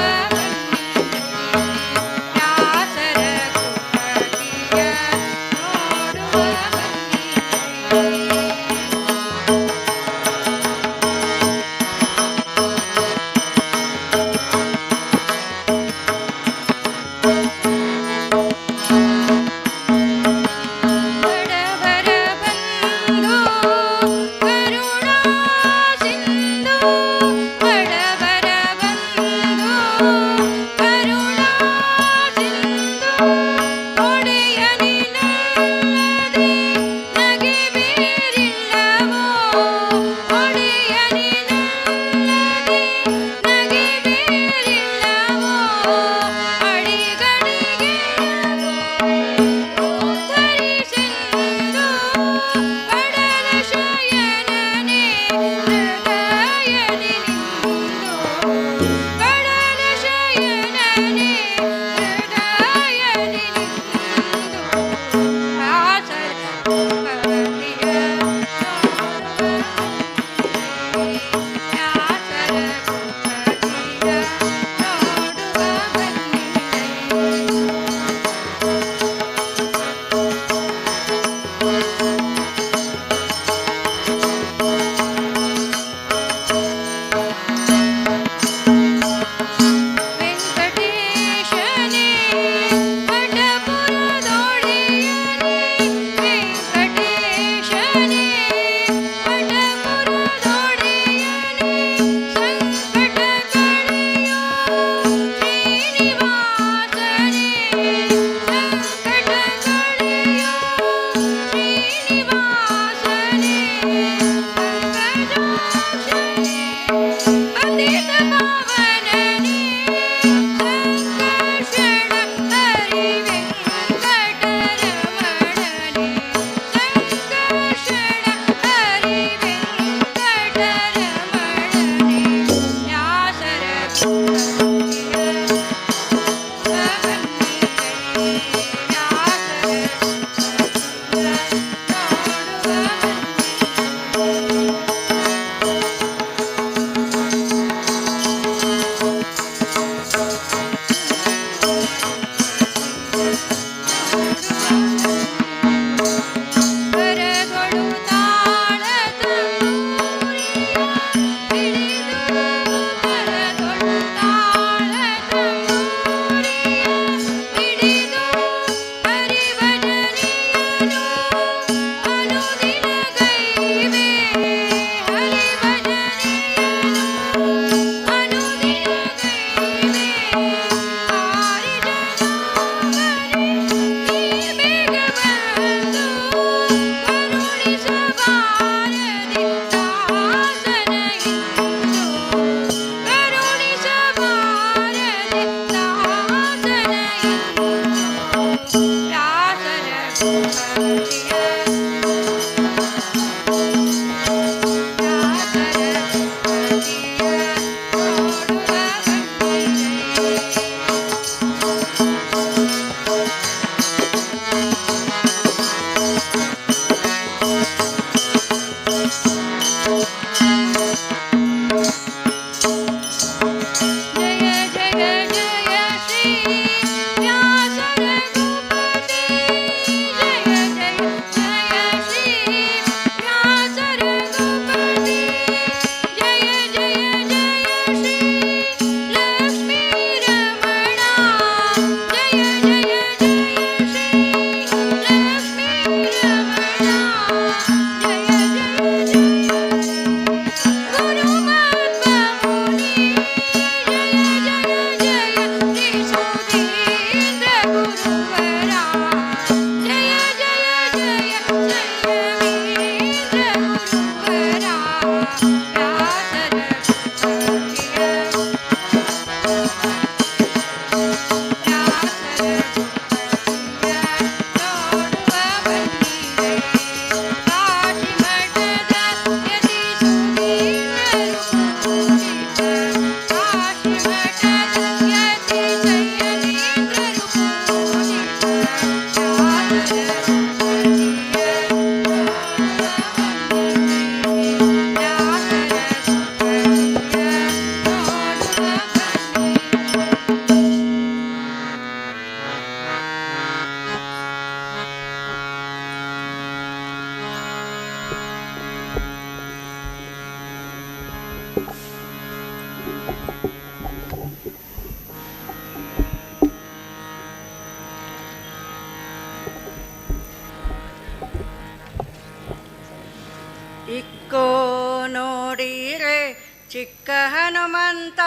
ಚಿಕ್ಕ ಹನುಮಂತ,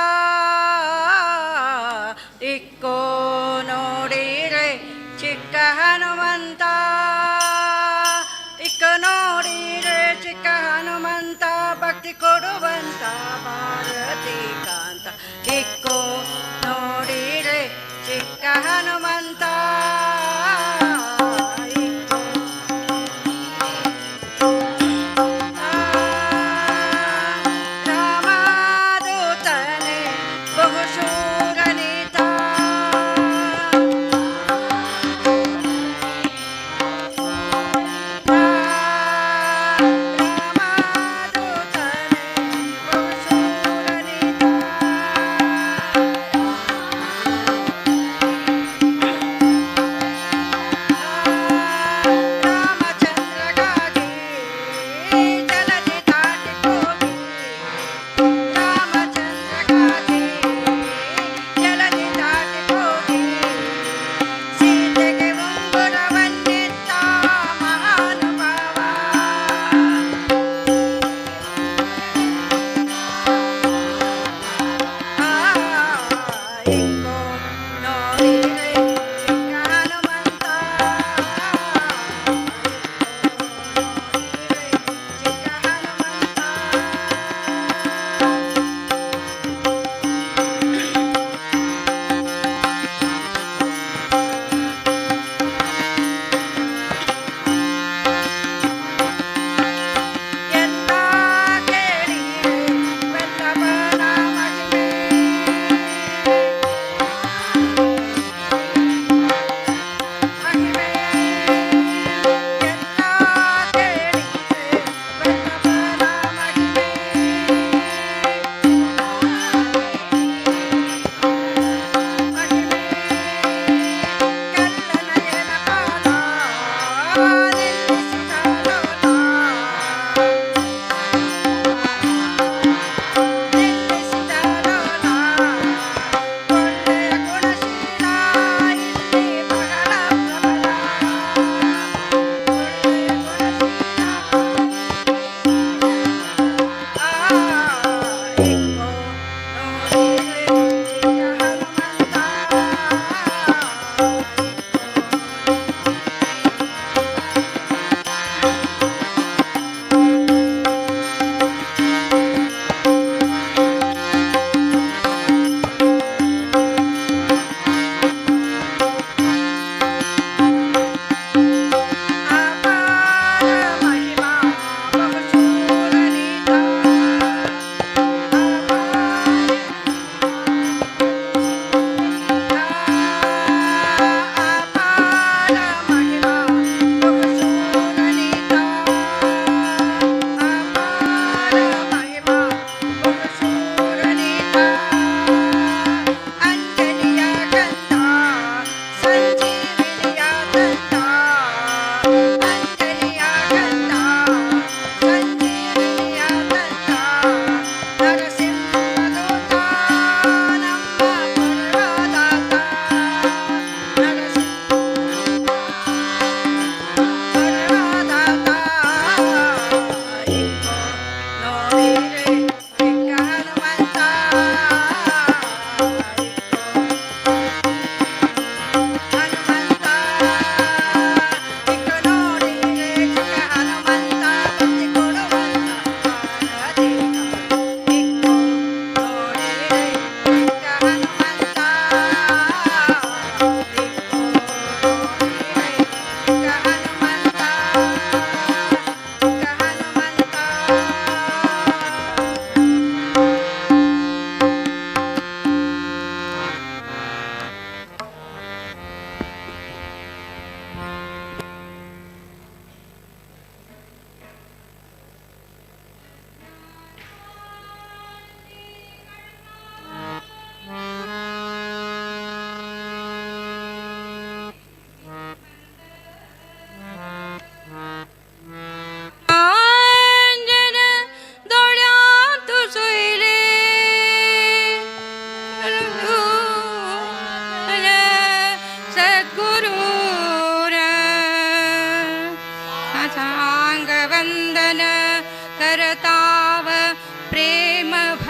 ಇಕ್ಕೋ ನೋಡಿರೆ ಚಿಕ್ಕ ಹನುಮಂತ, ಇಕ್ಕ ನೋಡಿರೆ ಚಿಕ್ಕ ಹನುಮಂತ, ಭಕ್ತಿ ಕೊಡುವಂತ ಭಾರತಿ ಕಾಂತ, ಇಕ್ಕೋ ನೋಡಿರೆ ಚಿಕ್ಕ ಹನುಮಂತ. ಇಕ್ಕೋ ರಾಮದೂತನೆ ಬಹುಶೂರನಿತ, ರಾಮದೂತನೆ ಬಹುಶೂರನಿತ.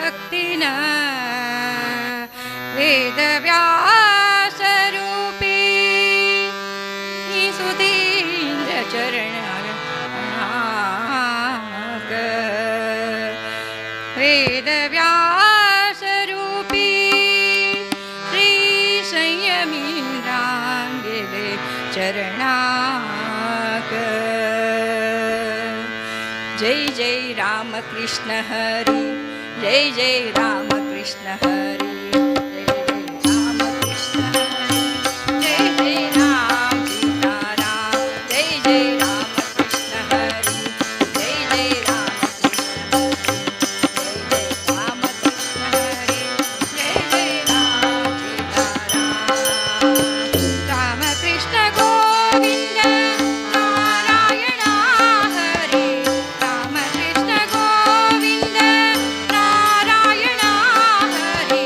भक्तीन वेदव्यास रूपी सुधींद्र चरण वेदव्यास रूपी श्री संयमींद्रांगेले चरणाक. जय जय राम कृष्ण हरी, जय जय राम कृष्ण हरी, जय जय राम कृष्ण हरी, जय जय राम सीताराम, जय जय राम कृष्ण हरी, जय जय राम कृष्ण हरी, जय जय राम कृष्ण हरी, जय जय राम सीताराम. राम कृष्ण गोविंद नारायण हरे, राम कृष्ण गोविंद नारायण हरे,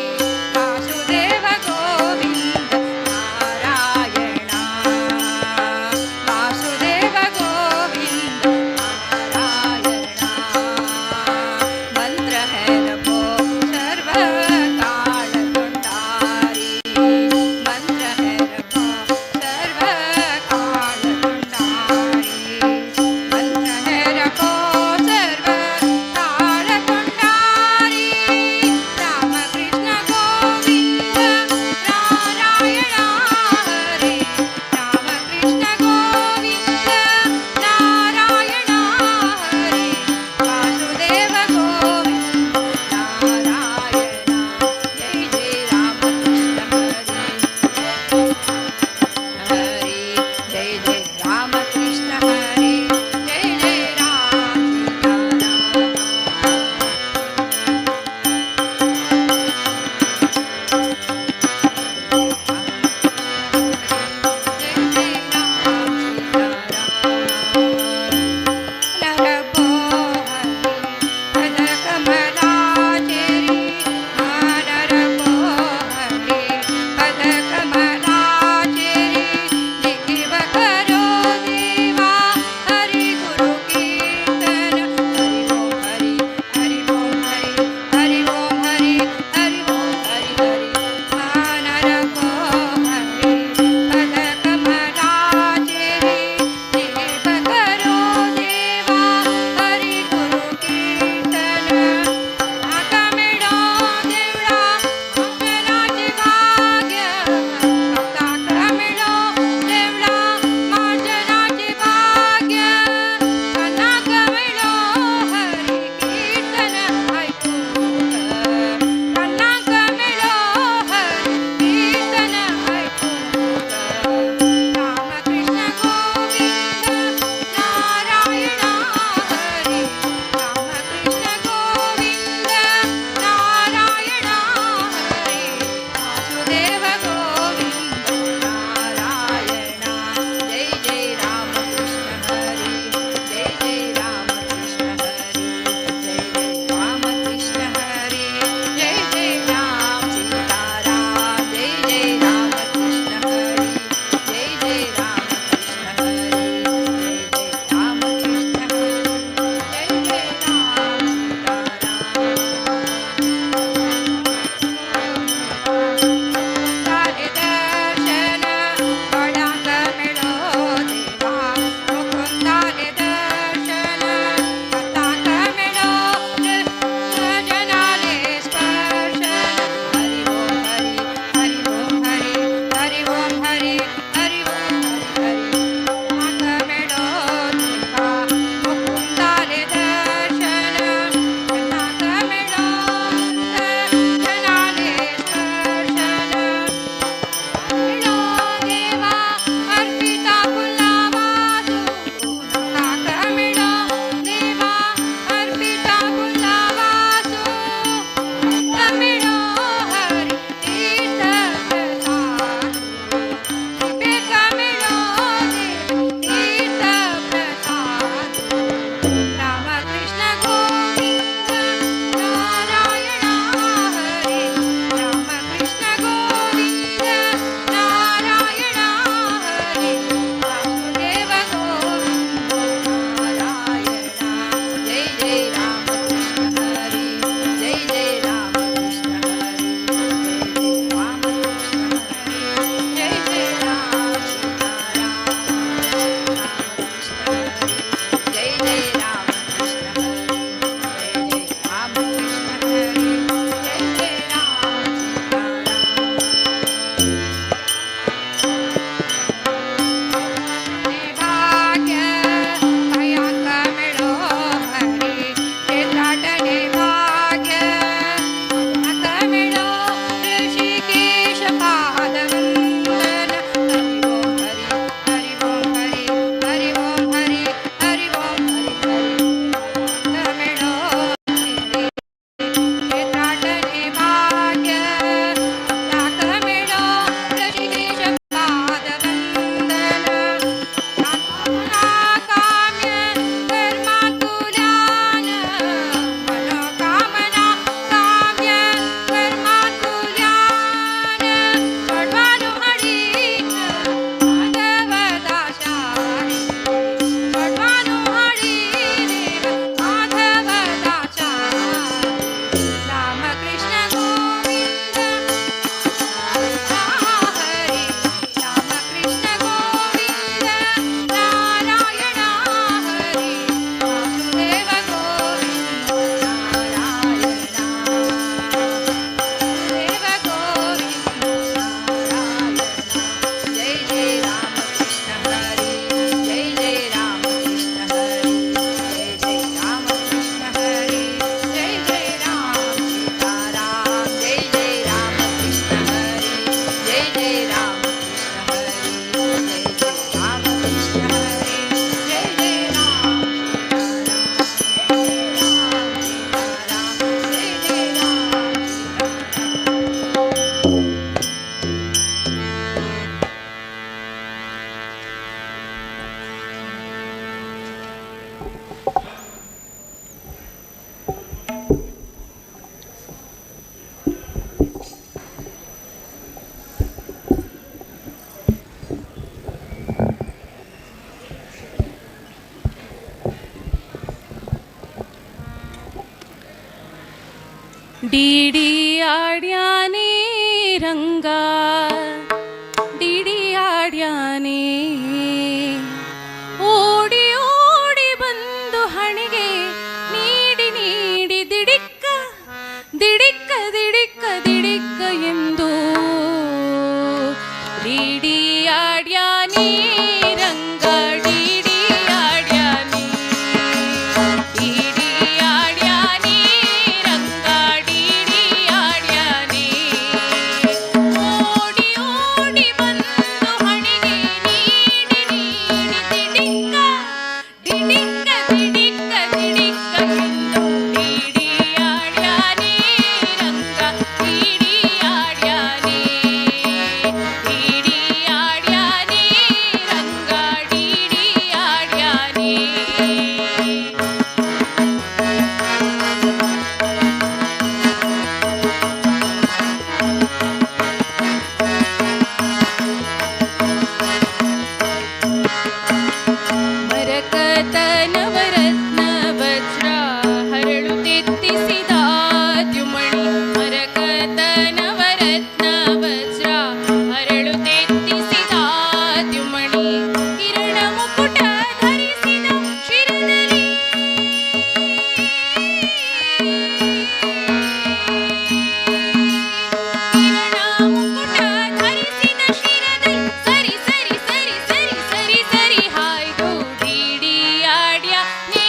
डीडी आड्याने रंगा डीडी आड्याने ಓಡಿ ಓಡಿ ಬಂದು ಹಣಿಗೆ ನೀಡಿ ನೀಡಿ ದಿಡಿಕ್ಕ ದಿಡಿಕ್ಕ ದಿಡಿಕ್ಕ ದಿಡಿಕ್ಕ ಎಂದು ಡಿಡಿ ಆಡ್ಯಾನೆ ರಂಗ ಡಿಡಿ ಆಡ್ಯಾನೆ ಡಿಡಿ ಆಡ್ಯಾನೆ ರಂಗ ಡಿಡಿ ಆಡ್ಯಾನೆ ಓಡಿ ಓಡಿ ಬಂದು ಹಣಿಗೆ ನೀಡಿ ನೀಡಿ ದಿಡಿಕ್ಕ ದಿಡಿಕ್ಕ ದಿಡಿಕ್ಕ ದಿಡಿಕ್ಕ ಎಂದು ಡಿಡಿ ಆಡ್ಯಾನೆ ರಂಗ ಡಿಡಿ ಆಡ್ಯಾನೆ ಡಿಡಿ ಆಡ್ಯಾನೆ ರಂಗ ಡಿಡಿ ಆಡ್ಯಾನೆ. ಮರಕತ ನವರತ್ನ ವಜ್ರ ಹರಳು ತೆತ್ತಿಸಿದ ದ್ಯುಮಣಿ ಮರಕತ ನವರತ್ನ ವಜ್ರ ಹರಳು ತೆತ್ತಿಸಿದ ದ್ಯುಮಣಿ ಕಿರಣ ಮುಕುಟ ಧರಿಸಿದ ಶಿರದಲ್ಲಿ ಕಿರಣ ಮುಕುಟ ಧರಿಸಿದ ಶಿರದಲ್ಲಿ ಸರಿ ಸರಿ ಸರಿ ಸರಿ ಸರಿ ಸರಿ ಹಾಯ್ದು ಡಿಡಿ ಆಡ್ಯ ನೇ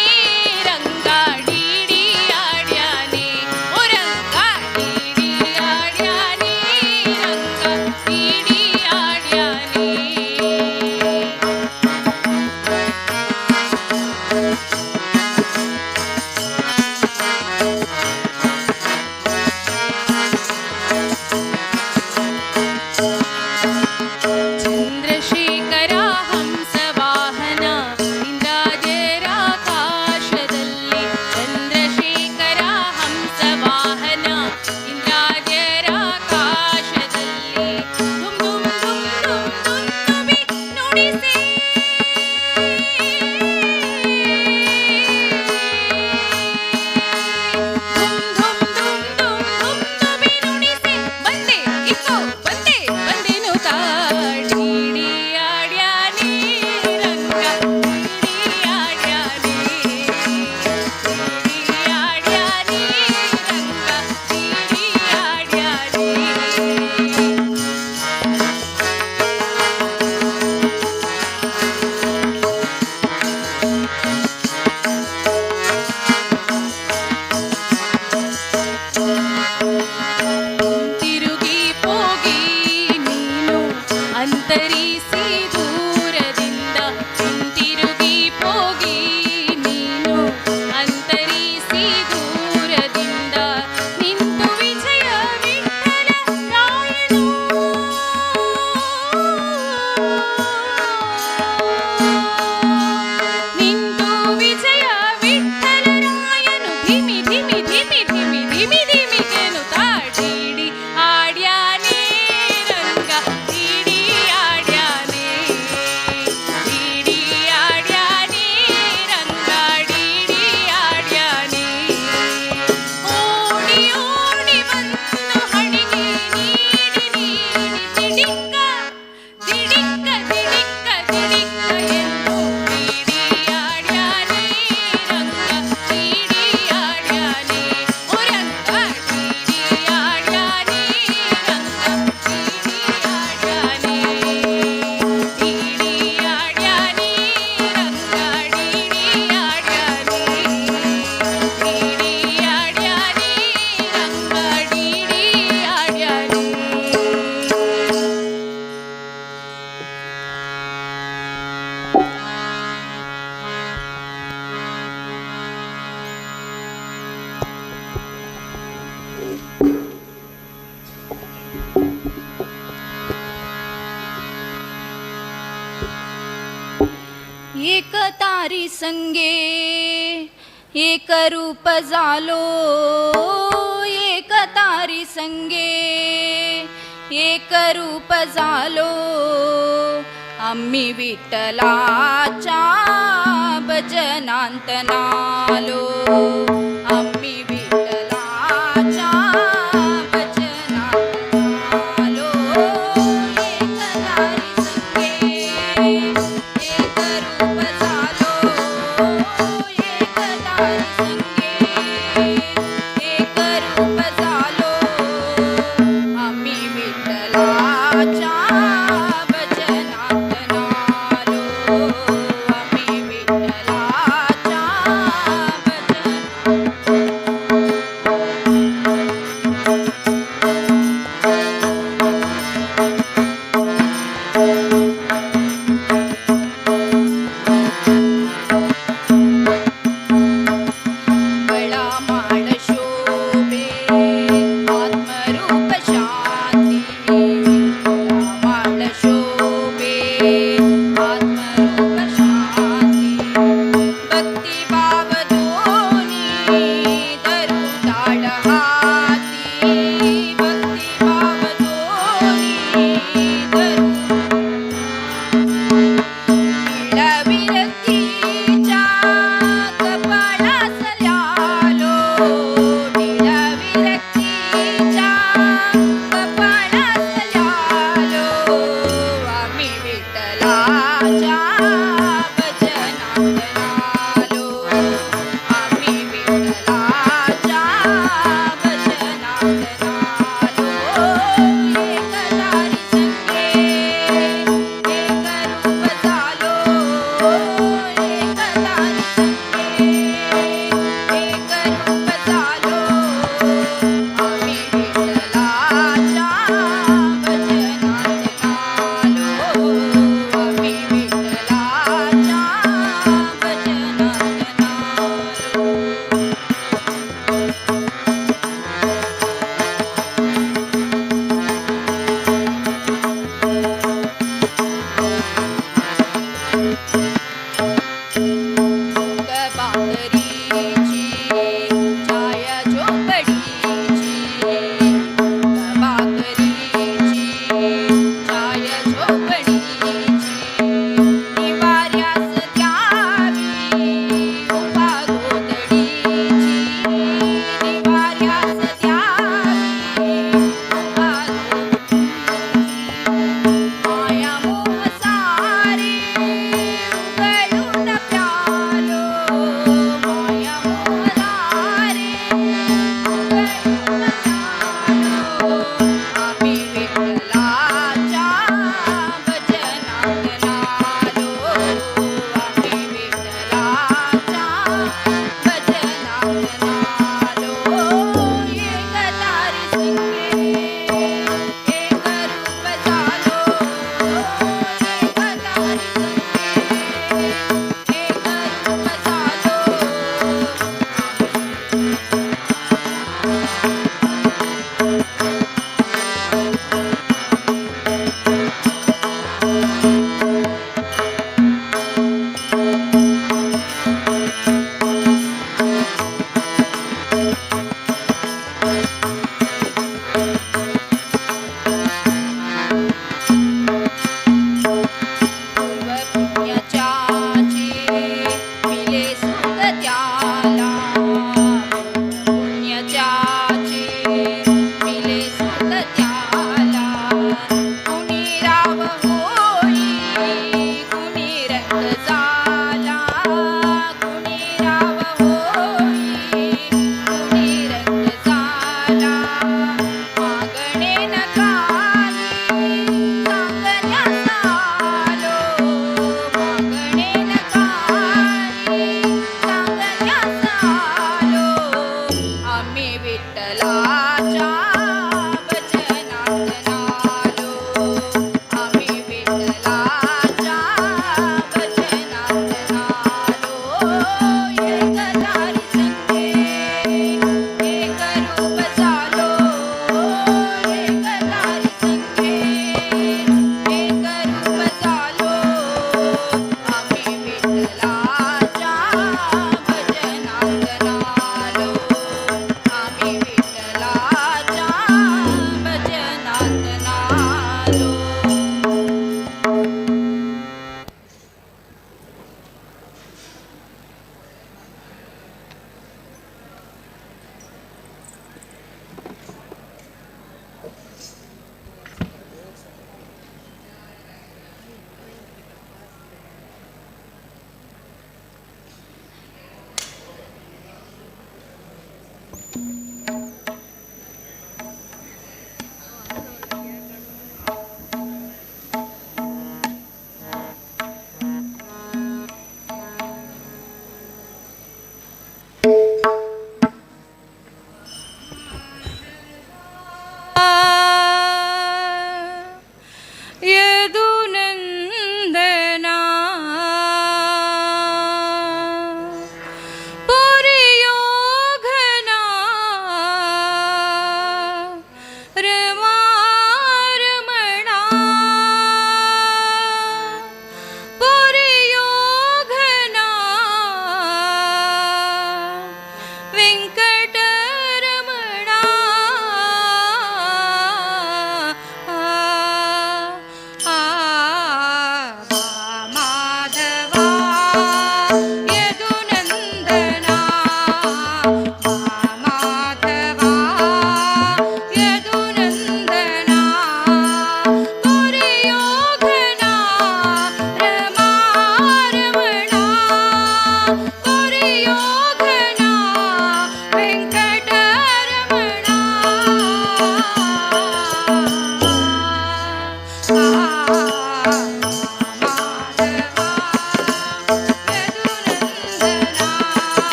ರಂಗ ಡಿಡಿ ಆಡ್ಯಾನೆ ಓ ರಂಗ ಡಿಡಿ ಆಡ್ಯಾನೆ ರಂಗ ಡಿಡಿ ಆಡ್ಯಾನೆ. ಚಂದ್ರಶೇಖರ ಹಂಸವಾಹನ ಇಂದ್ರಾಜರಾಕಾಶದಲ್ಲಿ ಚಂದ್ರಶೇಖರ ಹಂಸವಾಹನ ಇಂದ್ರಾಜರಾಕಾಶದಲ್ಲಿ ಧುಮ್ ಧುಮ್ ಧುಮ್ ಧುಮ್ ದುಂದುಬಿ ನುಡಿಸಿ ಧುಮ್ ಧುಮ್ ಧುಮ್ ಧುಮ್ ಧುಮ್ ದುಬಿ ನುಡಿಸಿ ಬಂದೆ ಇಕ್ಕೋ ಬಂದೆ ಬಂದೆನು ಡಿಡಿ ಆಡ್ಯಾನೆ ರಂಗ ಡಿಡಿ ಆಡ್ಯಾನೆ ಡಿಡಿ ಆಡ್ಯಾನೆ ರಂಗ ಡಿಡಿ ಆಡ್ಯಾನೆ. ತಿರುಗಿ ಪೋಗಿ ನೀನು ಅಂತರಿಸಿ ದೂರದಿಂದ ಹಿಂತಿರುಗಿ ಪೋಗಿ ನೀನು ಅಂತರಿಸಿ ದೂರದಿಂದ ನಿಂತು ವಿಜಯ ವಿಠಲ ರಾಯನು ನಿಂತು ವಿಜಯ ವಿಠಲ ರಾಯನು ಧಿಮಿ ಧಿಮಿ ಧಿಮಿ ಧಿಮಿ ಧಿಮಿ ಧಿಮಿ ಗೆನ್ನುತ್ತಾ ಡಿಡಿ ಆಡ್ಯಾನೆ ರಂಗ ಡಿಡಿ ಆಡ್ಯಾನೆ ಡಿಡಿ ಆಡ್ಯಾನೆ ರಂಗ ಡಿಡಿ ಆಡ್ಯಾನೆ ಓಡಿ ಓಡಿ ಬಂದು ಹಣಿಗೆ ನೀಡಿ ನೀಡಿ ದಿಡಿಕ್ಕ ದಿಡಿಕ್ಕ ದಿಡಿಕ್ಕ ದಿಡಿಕ್ಕ ಎಂದು ಡಿಡಿ ಆಡ್ಯಾನೆ ರಂಗ ಡಿಡಿ ಆಡ್ಯಾನೆ ಓ ರಂಗ ಡಿಡಿ ಆಡ್ಯಾನೆ ರಂಗ ಡಿಡಿ ಆಡ್ಯಾನೆ ಡಿಡಿ ಆಡ್ಯಾನೆ ರಂಗ ಡಿಡಿ ಆಡ್ಯಾನೆ ಡಿಡಿ ಆಡ್ಯಾನೆ ರಂಗ ಡಿಡಿ ಆಡ್ಯಾನೆ. एक तारी संगे एक रूप झालो एक तारी संगे एक रूप झालो आम्ही विठ्ठलाच्या भजनांत नालो आम्ही विठ्ठलाच्या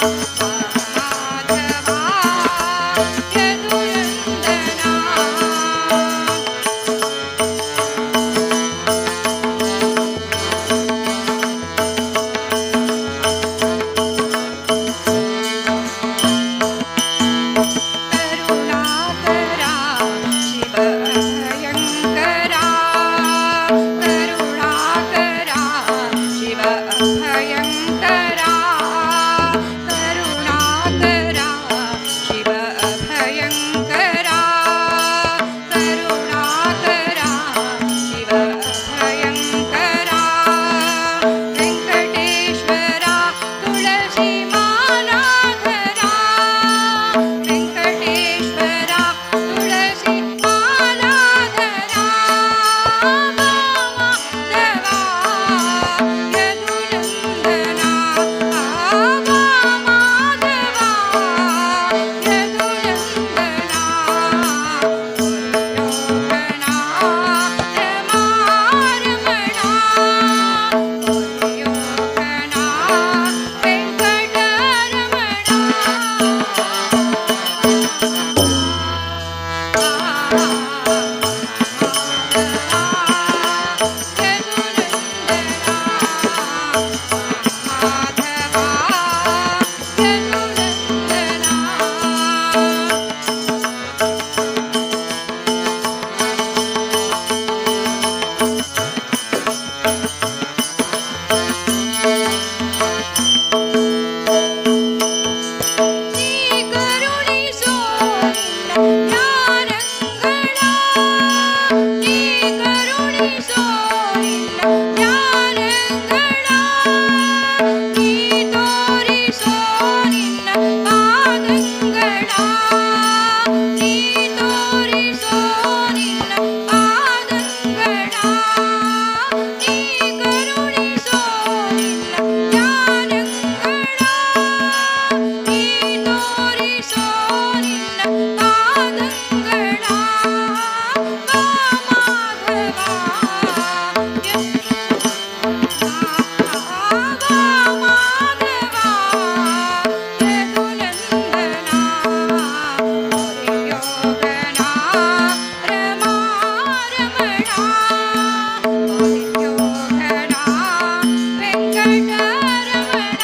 माधवा यदुनंदना. करुणाकरा शिव अभयंकरा, करुणाकरा शिव अभयंकरा, करुणाकरा शिव अभयंकरा, करुणाकरा शिव अभयंकरा, वेंकटेश्वरा तुळसी मालाधरा, वेंकटेश्वरा तुळसी मालाधरा, माधवा यदुनंदना, माधवा यदुनंदना, योगना रमारमणा, योगना वेंकटरमणा. यदुनंदना. करुणिसो ಜ್ಞಾನಂಗಳ, ನೀ ಕರುಣಿಸೋ ನಿನ್ನ ಜ್ಞಾನಂಗಳ, ನೀ ತೋರಿಸೋ ನಿನ್ನ ಪಾದಂಗಳ, ನೀ ತೋರಿಸೋ ನಿನ್ನ ಪಾದಂಗಳ, ನೀ ಕರುಣಿಸೋ ನಿನ್ನ ಜ್ಞಾನಂಗಳ, ನೀ ತೋರಿಸೋ ನಿನ್ನ ಪಾದಂಗಳ, ಮಾಧವ ಯದುನಂದನ, ಯೋಗನ ರಮಾರಮಣ, ಯೋಗನ ವೆಂಕಟರಮಣ.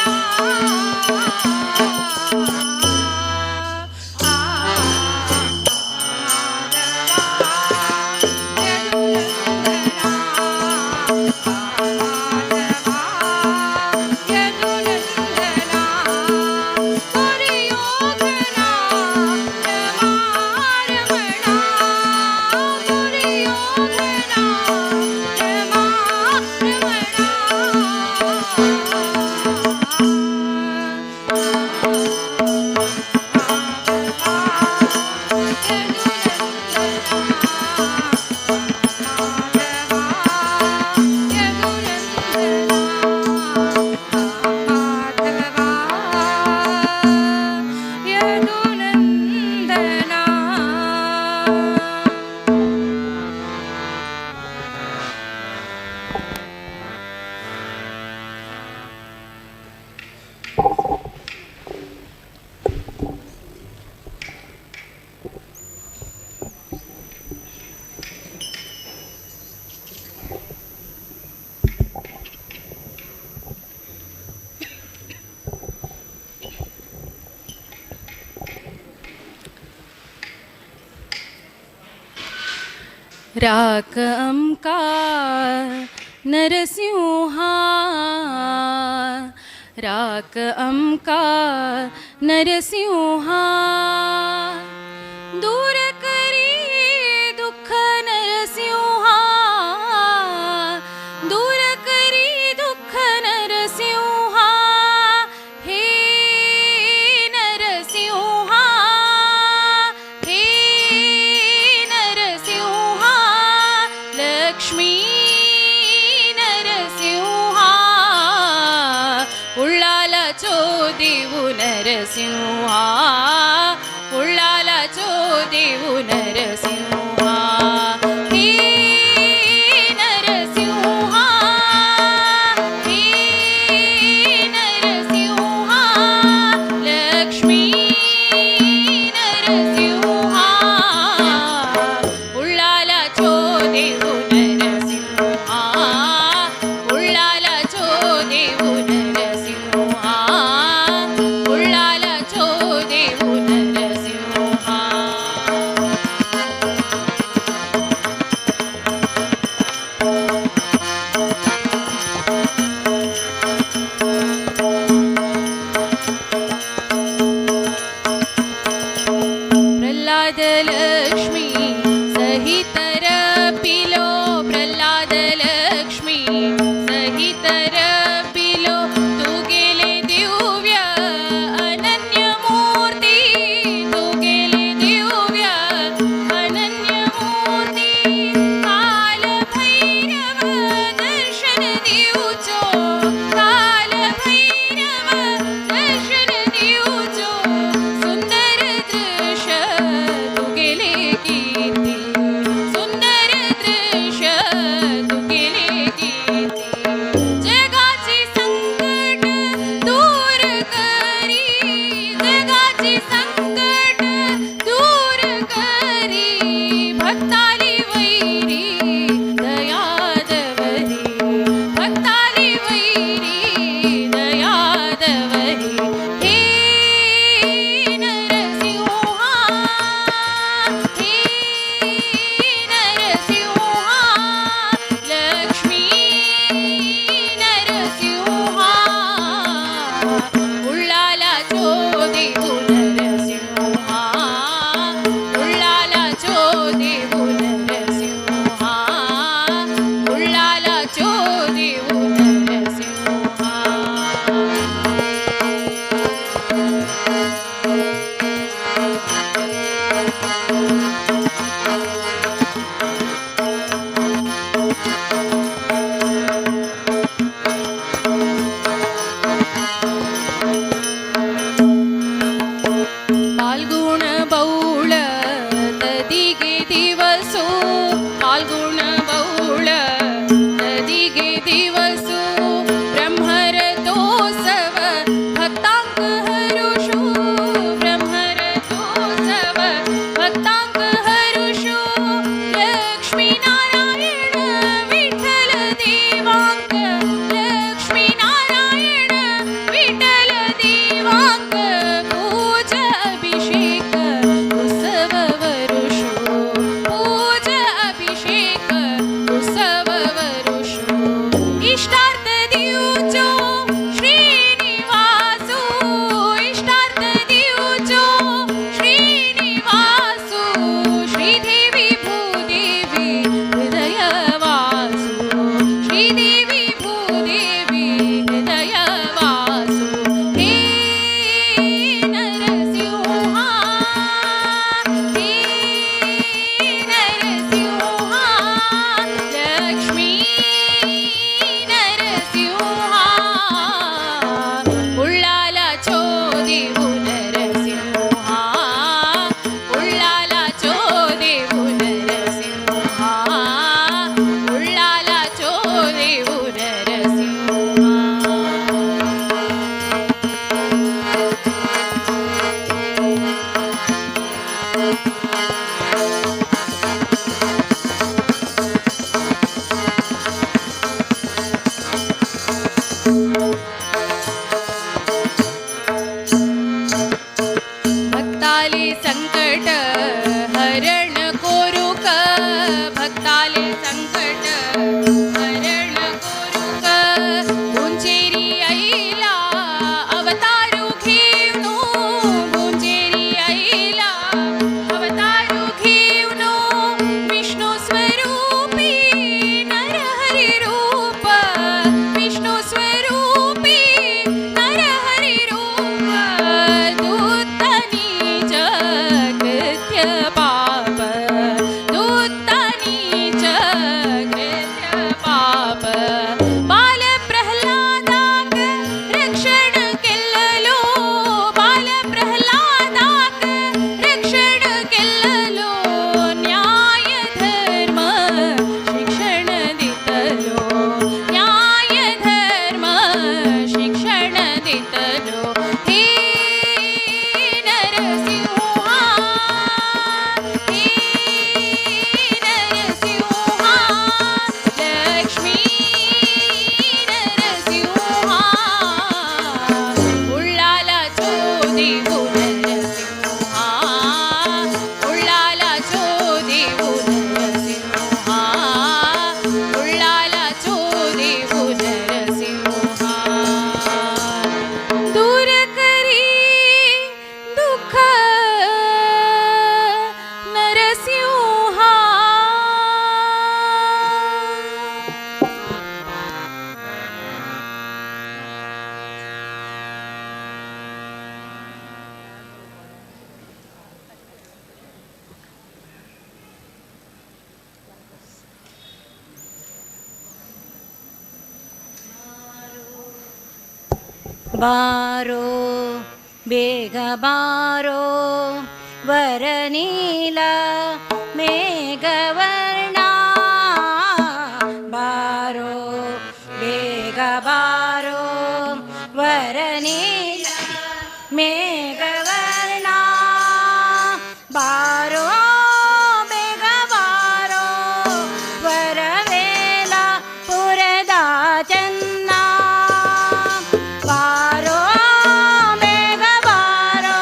राक अमका नरसिंहा, राक अमका नरसिंहा, दूर करी दुःख नरसिंहा, दूर करी दुःख नरसिंहा, हे नरसिंहा, हे नरसिंहा, लक्ष्मी नरसिंहा, उल्लाला चोदिवु नरसिंहा, उल्लाला चोदिवु नरसिंहा, हे नरसिंहा, हे नरसिंहा, प्रह्लाद लक्ष्मी सहितर पिलो प्रह्लाद लक्ष्मी सहितर पिलो तू गेले दिव्य अनन्य मूर्ती तू गेले दिव्य अनन्य मूर्ती काल भैरव दर्शन दिवचो काल भैरव दर्शन दिवचो सुंदर दृश्य तू गेले कीर्ती सुंदर दृश्य तू गेले कीर्ती जगाची संकट दूर करी जगाची संकट दूर करी भक्ताली वैरी दया दवरी भक्ताली वैरी दया दवरी हे नरसिंहा हे नरसिंहा लक्ष्मी नरसिंहा उल्लाला देऊ नरसिंहा उल्लाला देऊ नरसिंहा उल्लाला देऊ नरसिंहा. फाल्गुण बौळ तदिगे दिवसो फाल्गुण बौळ तदिगे दिवसो ब्रह्मरथोत्सव भक्तांक हरुषो ब्रह्मरथोत्सव भक्तांक हरुषो लक्ष्मीनारायण विठ्ठल देवांक लक्ष्मीनारायण विठ्ठल देवांक पूज अभिषेक उत्सव वरुषो पूज अभिषेक उत्सव वरुषो इष्टार्थ दिवचो श्रीनिवासो इष्टार्थ दिवचो श्रीनिवासो श्रीदेवी भूदेवी हृदयवासो श्रीदेवी भूदेवी हृदयवासो हे नरसिंहा हे नरसिंहा लक्ष्मी नरसिंहा उल्लाला देऊ नरसिंहा उल्लाला देऊ नरसिंहा उल्लाला देऊ नरसिंहा. भक्ताले संकट हरण कोरुक भक्ताले संकट हरण कोरुक गुंजेरी आईला अवतारू घेऊनो गुंजेरी आईला अवतारू घेऊनो विष्णू स्वरूपी नरहरी रूप विष्णू स्वरूपी नरहरी रूप दूतनीच कृत्य पाप दूतनीच कृत्य पाप बाल प्रह्लादाक रक्षण केल्लो बाल प्रह्लादाक रक्षण केल्लो न्याय धर्म शिक्षण दितलो न्याय धर्म शिक्षण दितलो हे नरसिंहा हे नरसिंहा लक्ष्मी नरसिंहा उल्लाला देऊ नरसिंहा उल्लाला देऊ नरसिंहा उल्लाला देऊ नरसिंहा. दूर करी दुःख बारो बेग बारो वरनीला मेघवर्णा बारो बेग बारो वरनीला मेघवर्णा बारो बेग बारो वरवेला पुरदा चन्ना बारो बेग बारो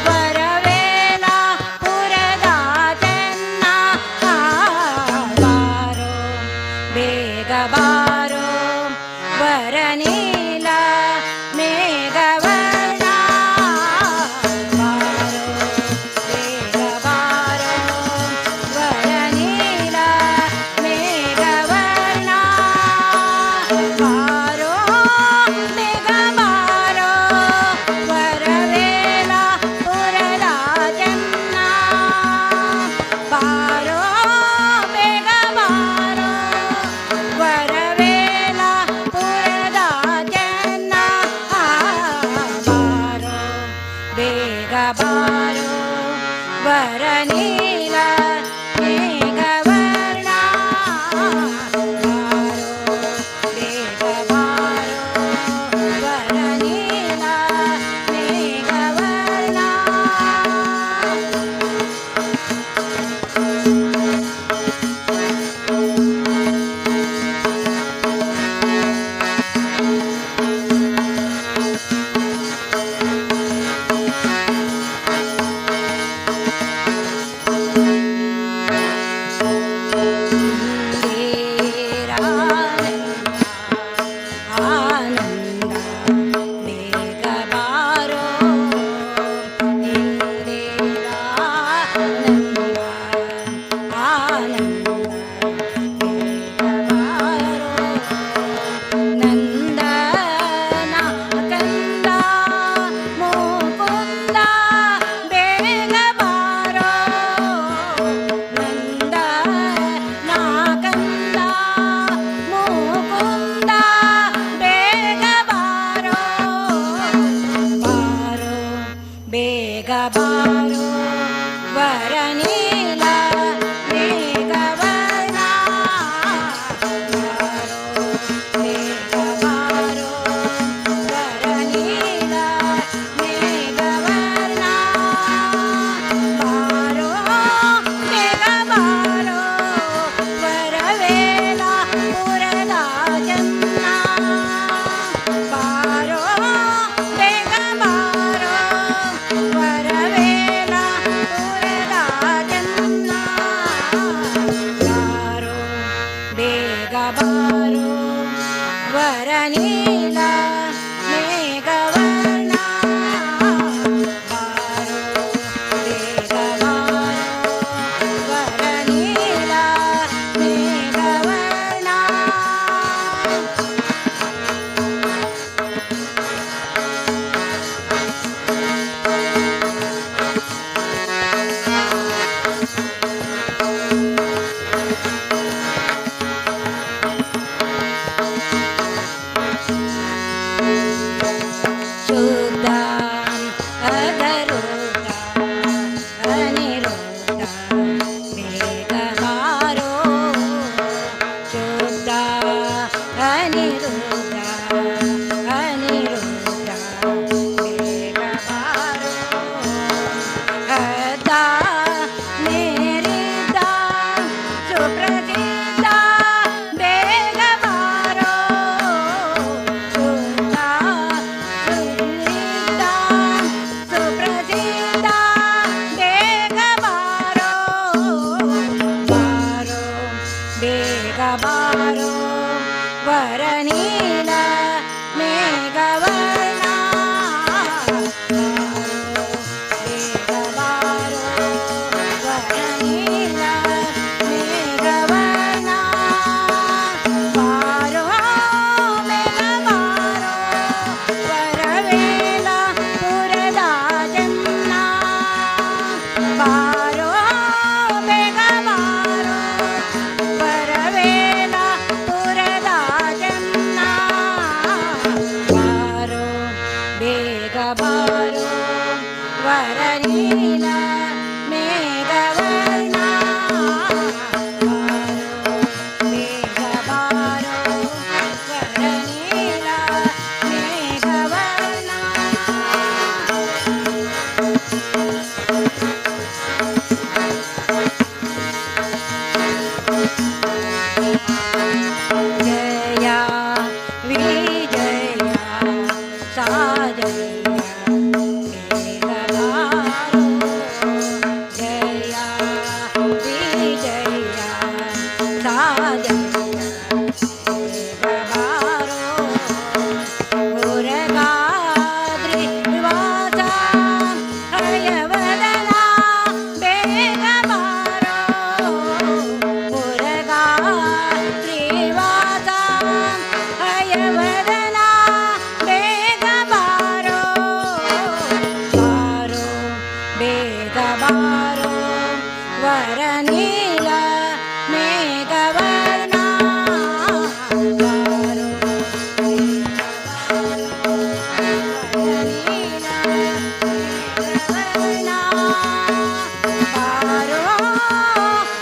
वरवेला पुरदा चन्ना बारो बेग बारो वरनीला मेघवर्णा बारो बेग बारो वरनीला मेघवर्णा बारो बेग बारो वरवेला पुरदा चन्ना बारो बेग बारो वरवेला पुरदा चन्ना बारो बेग बारो वरनीला मेघवर्णा बारो बेग बारो वरनीला मेघवर्णा. आनंद बेग बारो इंदिरानंद आनंद बेग बारो नंदना कंदा मुकुंदा बेग बारो नंदना कंदा मुकुंदा बेग बारो बारो बेग बारो वरनीला मेघवर्णा बारो बेग बारो वरनीला मेघवर्णा बारो बेग बारो वरवेला पुरदा चन्ना बारो बेग बारो वरवेला पुरदा चन्ना. बारो वरनीला मेघवर्णा बारो मेघ बारो वरनीला मेघवर्णा. जया विजया साजया मेघबारो जया विजया साजया मेघबारो उरगाद्रि वासा हयवदना बेगबारो उरगाद्रि वासा हयवदना बेगबारो बारो बेगबारो वरनीला मेघवर्णा बारो बारो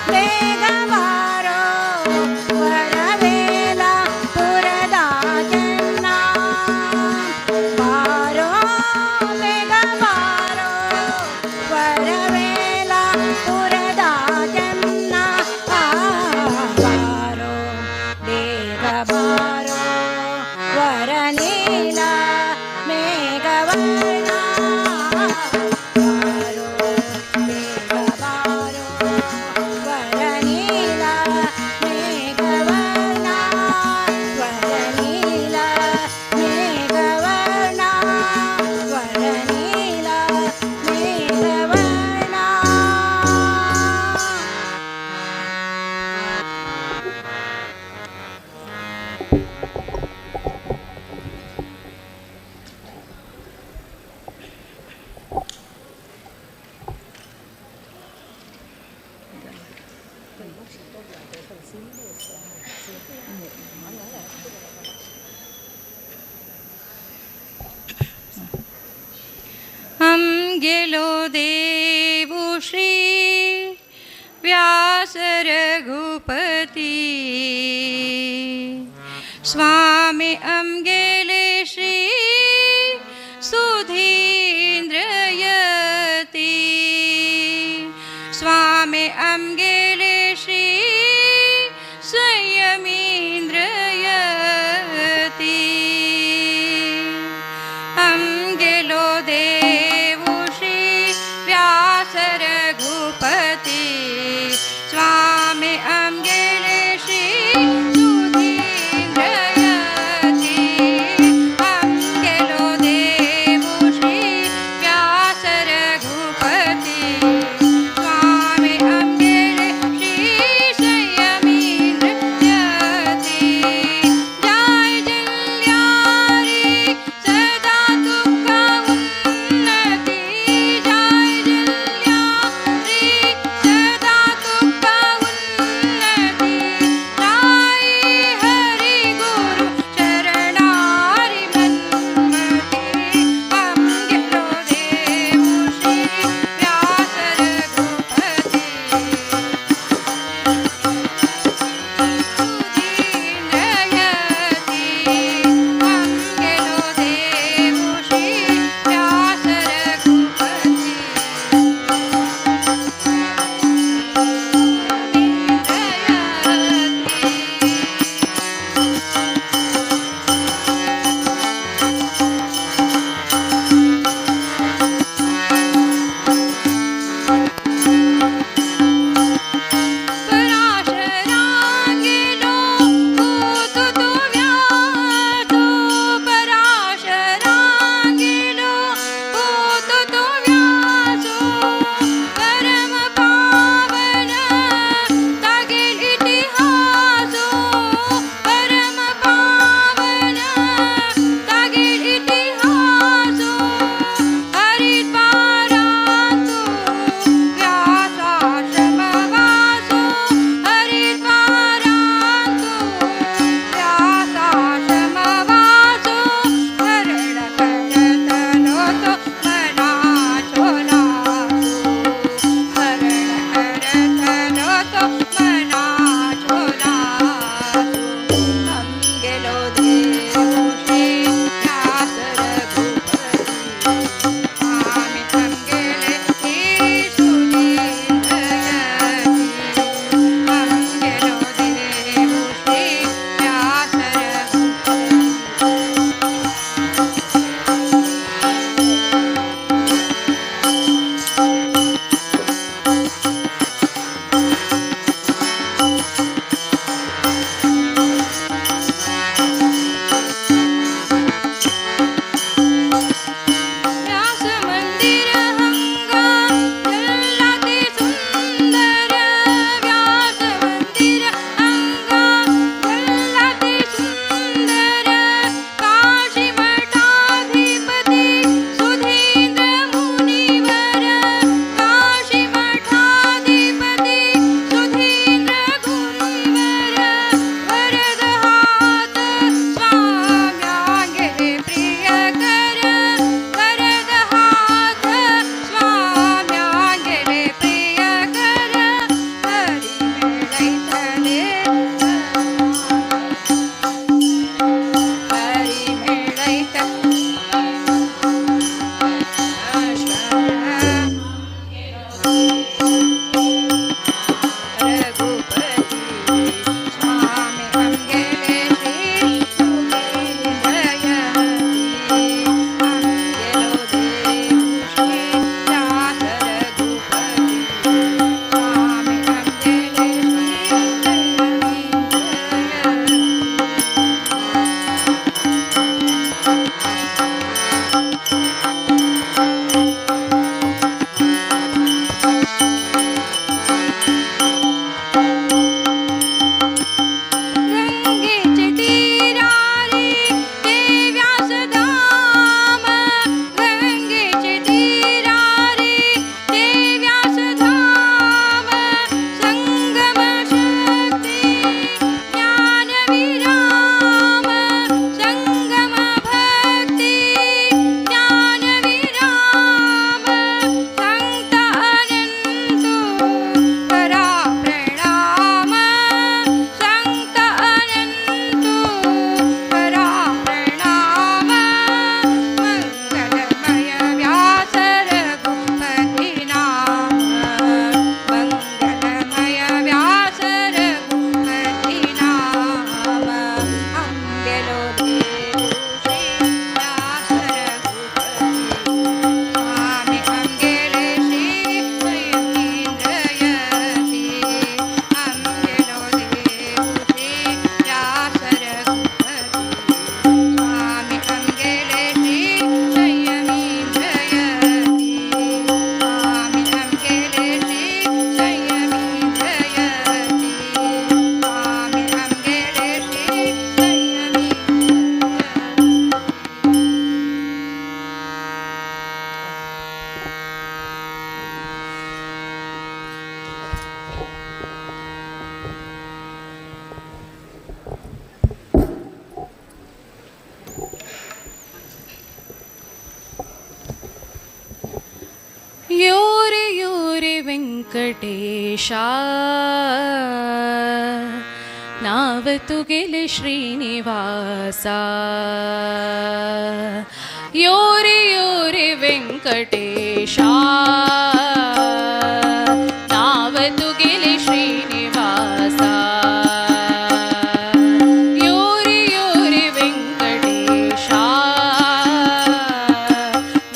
बेगबारो वरवेला पुरदा चन्ना बारो बेगबारो वरवेला पुरदा चन्ना बारो बेगबारो वरनीला मेघवर्णा बारो बेगबारो वरनीला मेघवर्णा वरनीला मेघवर्णा वरनीला मेघवर्णा. अंगेलो देवु श्री व्यास रघुपति स्वामी अंगेले श्री सुधीन्द्रयति स्वामी अंगेले श्री संयमीन्द्रयति अंगेलो देवु श्री व्यास रघुपति स्वामी अंगेले श्री सुधीन्द्रयति. यो रे यो रे वेंकटेशा नाव तुगेले श्रीनिवासा यो रे यो रे वेंकटेशा नाव तुगेले श्रीनिवासा यो रे यो रे वेंकटेशा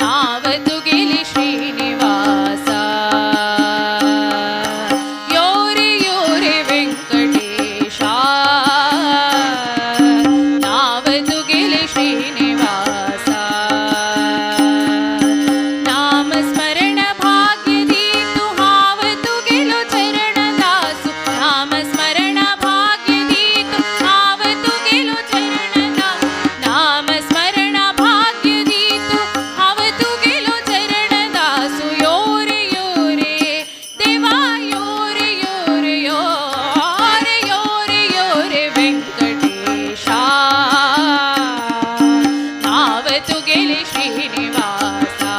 नाव तुगेले श्रीनिवासा यो रे यो रे वेंकटेशा नाव तुगेले श्रीनिवासा नामस्मरण भाग्य दी तू हाव तुगेलो चरणदासु नामस्मरण भाग्य दी तू हाव तुगेलो चरणदासु नामस्मरण भाग्य दी तू हाव तुगेलो चरणदासु यो रे यो रे देवा यो रे यो रे यो रे यो रे यो रे वेंकटेशा नाव तुगेले श्रीनिवासा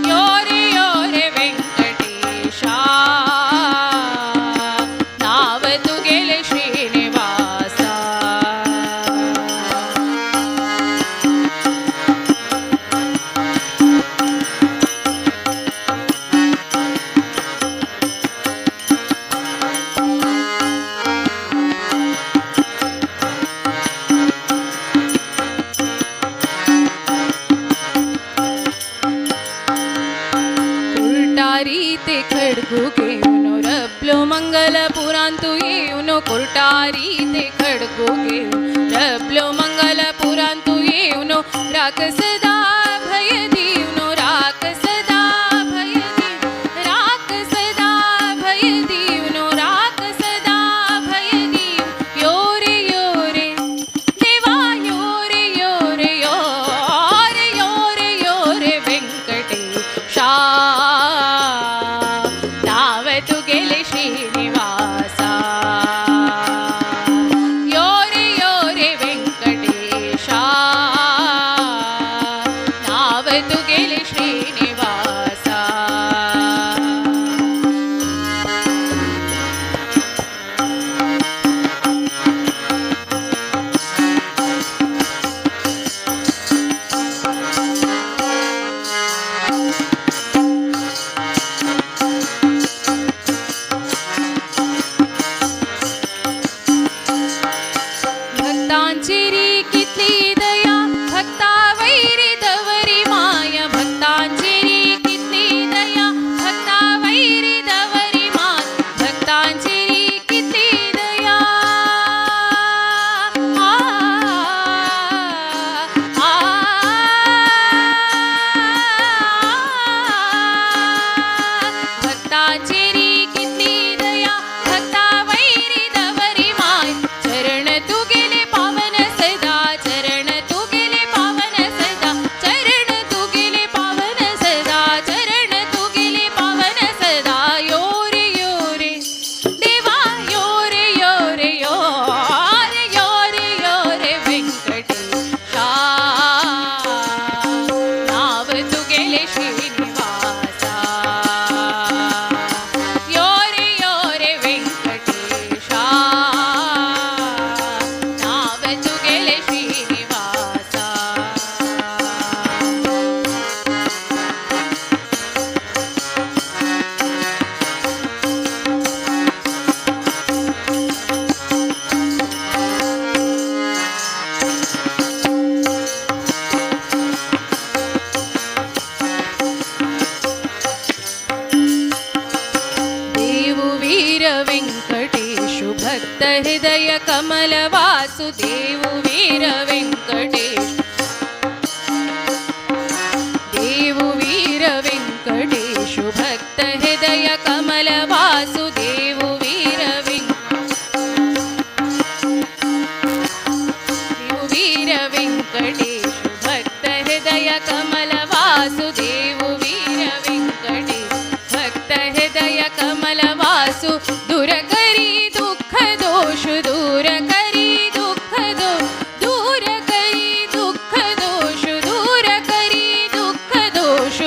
यो रे यो रे वेंकटेशा नाव तुगेले श्रीनिवासा. कुर्टारी ते खडगू घेऊन रबलो मंगल पुरांतु येऊन कुर्टारी ते खडगू घेऊन रबलो मंगल पुरांतु येऊन राख सदा भय देऊन राख सदा भय देऊन राख सदा भय देऊन राख सदा भय देऊन यो रे यो रे देवा यो रे यो रे यो रे यो रे यो रे वेंकटेशा नाव तुगेले श्रीनिवासा यो रे यो रे वेंकटेशा नाव तुगेले श्रीनिवासा. भक्तांची री कितली दया भक्ता वैरी दवरी माया भक्तांची री कितली दया भक्ता वैरी दवरी माया भक्तांची री कितली दया आ, आ, भक्तांची री कितली दया भक्ता वैरी दवरी माय चरण तुगेले पावन सदा चरण तुगेले पावन सदा चरण तुगेले पावन सदा चरण तुगेले पावन सदा यो रे यो रे देवा यो रे यो रे यो रे यो रे यो रे वेंकटेशा नाव तुगेले श्रीनिवासा यो रे यो रे वेंकटेशा नाव तुगेले श्रीनिवासा. देवु वीर वेंकटेशु भक्त हृदय कमल वासुदेव वीर वेंकटेश देवु वीर वेंकटेशु भक्त हृदय कमल वासुदेव वीर वीर वेंकटेश भक्त हृदय कमल वासुदेव वीर वेंकटेश भक्त हृदय कमल वासु दूर करी दुःख दोष दूर करी दुःख दोष दूर करी दुःख दोष दूर करी दुःख दोष.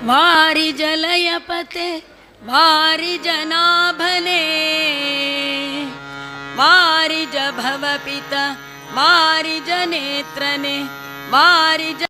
वारि जलयपते वारि जनाभने वारिज भवपित वारिज नेत्रने वारिज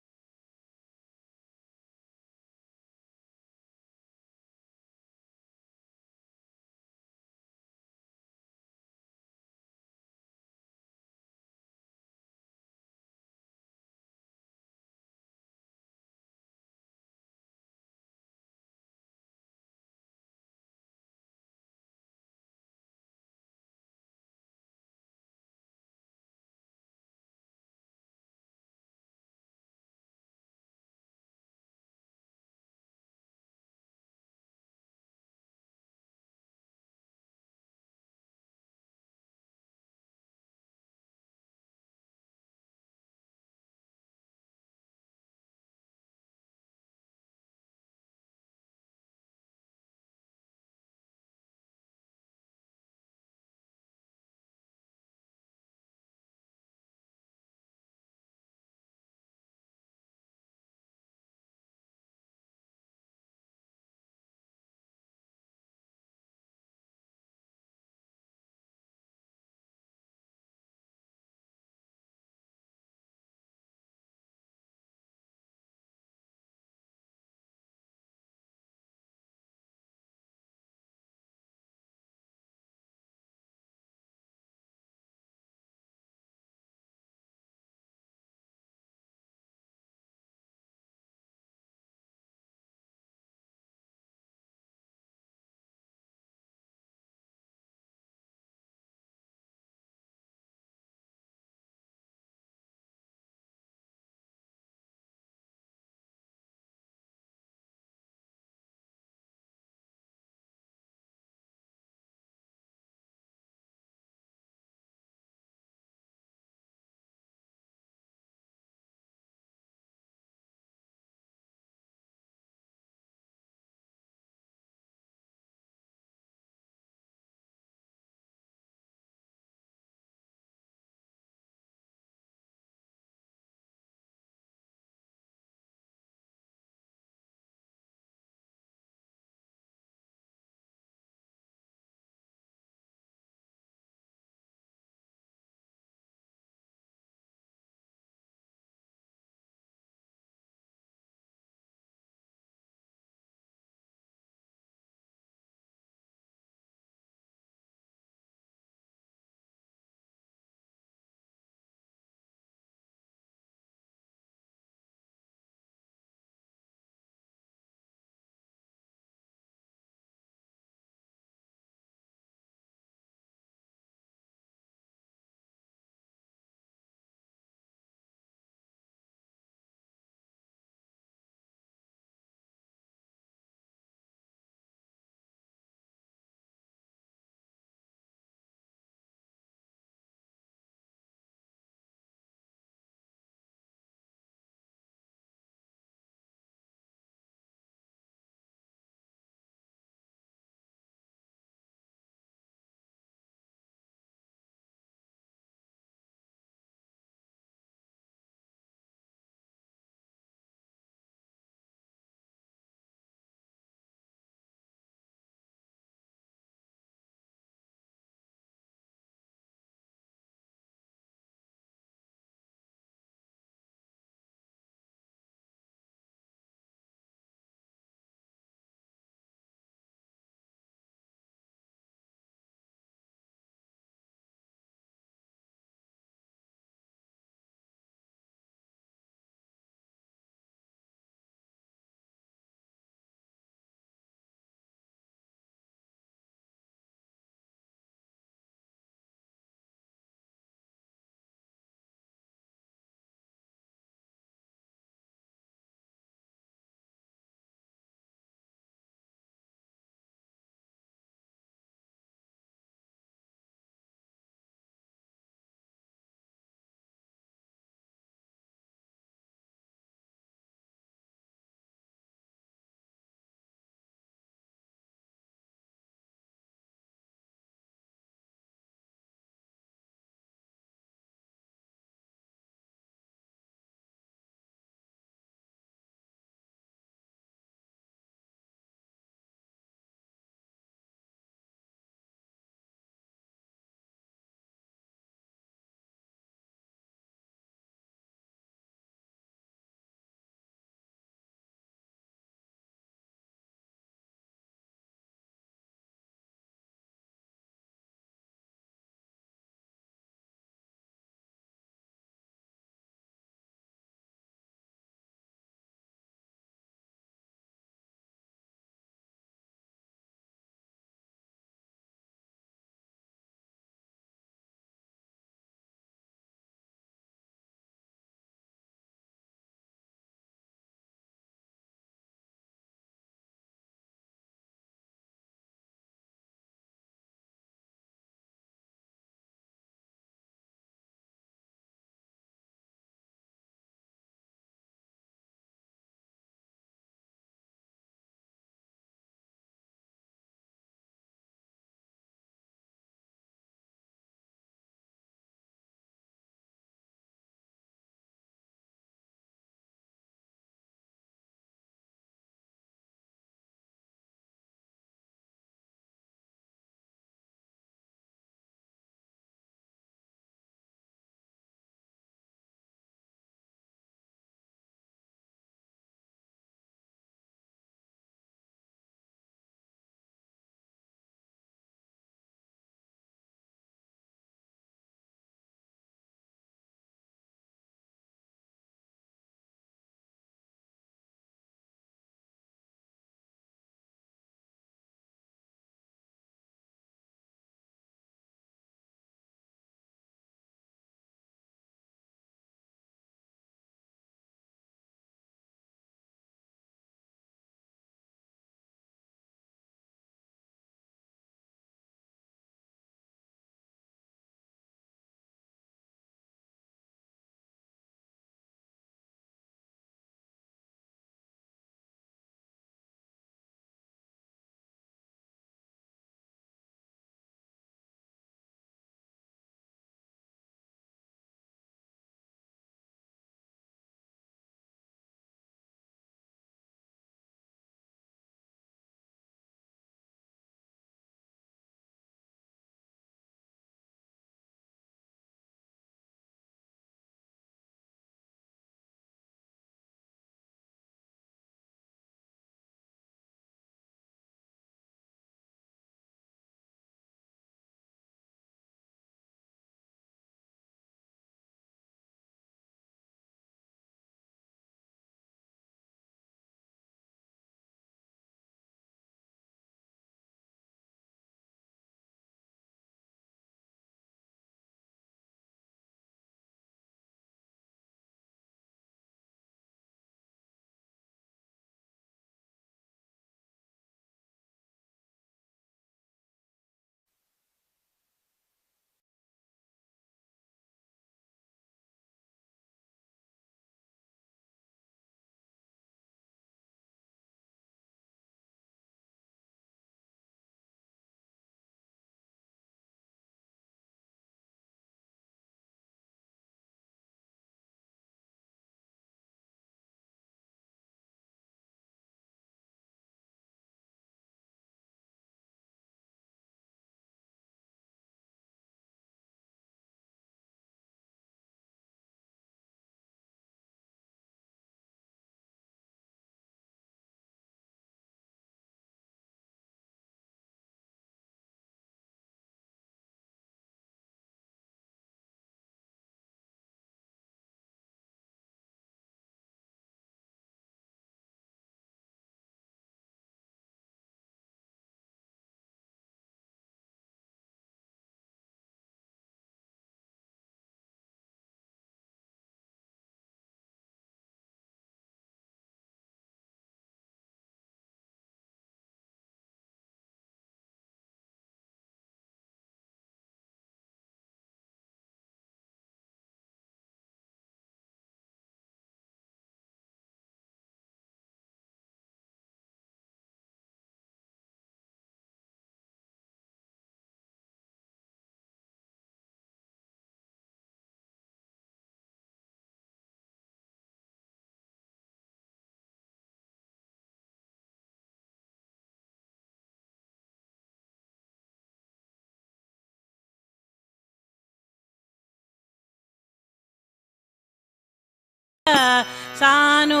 ಸಾನುರಾಗದಿಂದ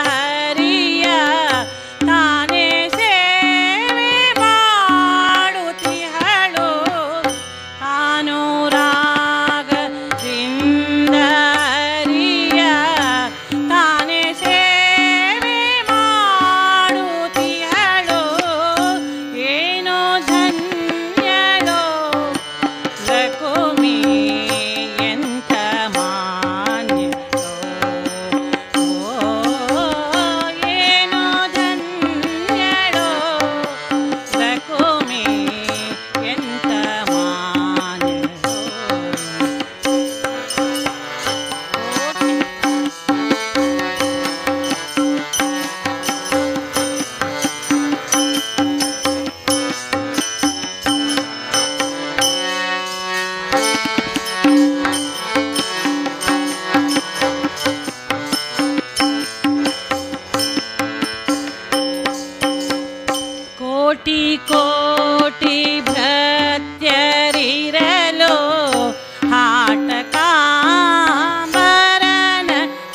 ಹರಿಯ ತಾನೇ ಸೇವೆ ಮಾಡುತ್ತಿಹಳು. ತಾನುರಾಗದಿಂದ ಹರಿಯ ತಾನೇ ಸೇವೆ ಮಾಡುತ್ತಿಹಳು. ಏನೋ ಧನ್ಯಳೋ ಲಕುಮಿ ಎಂತ ಮಾನ್ಯಳೋ. ಓ ಏನೋ ಧನ್ಯಳೋ ಲಕುಮಿ ಎಂತ ಮಾನ್ಯಳೋ. ಕೋಟಿ ಕೋಟಿ ಭೃತ್ಯರಿರಲು ಹಾಟಕಾಂಬರನ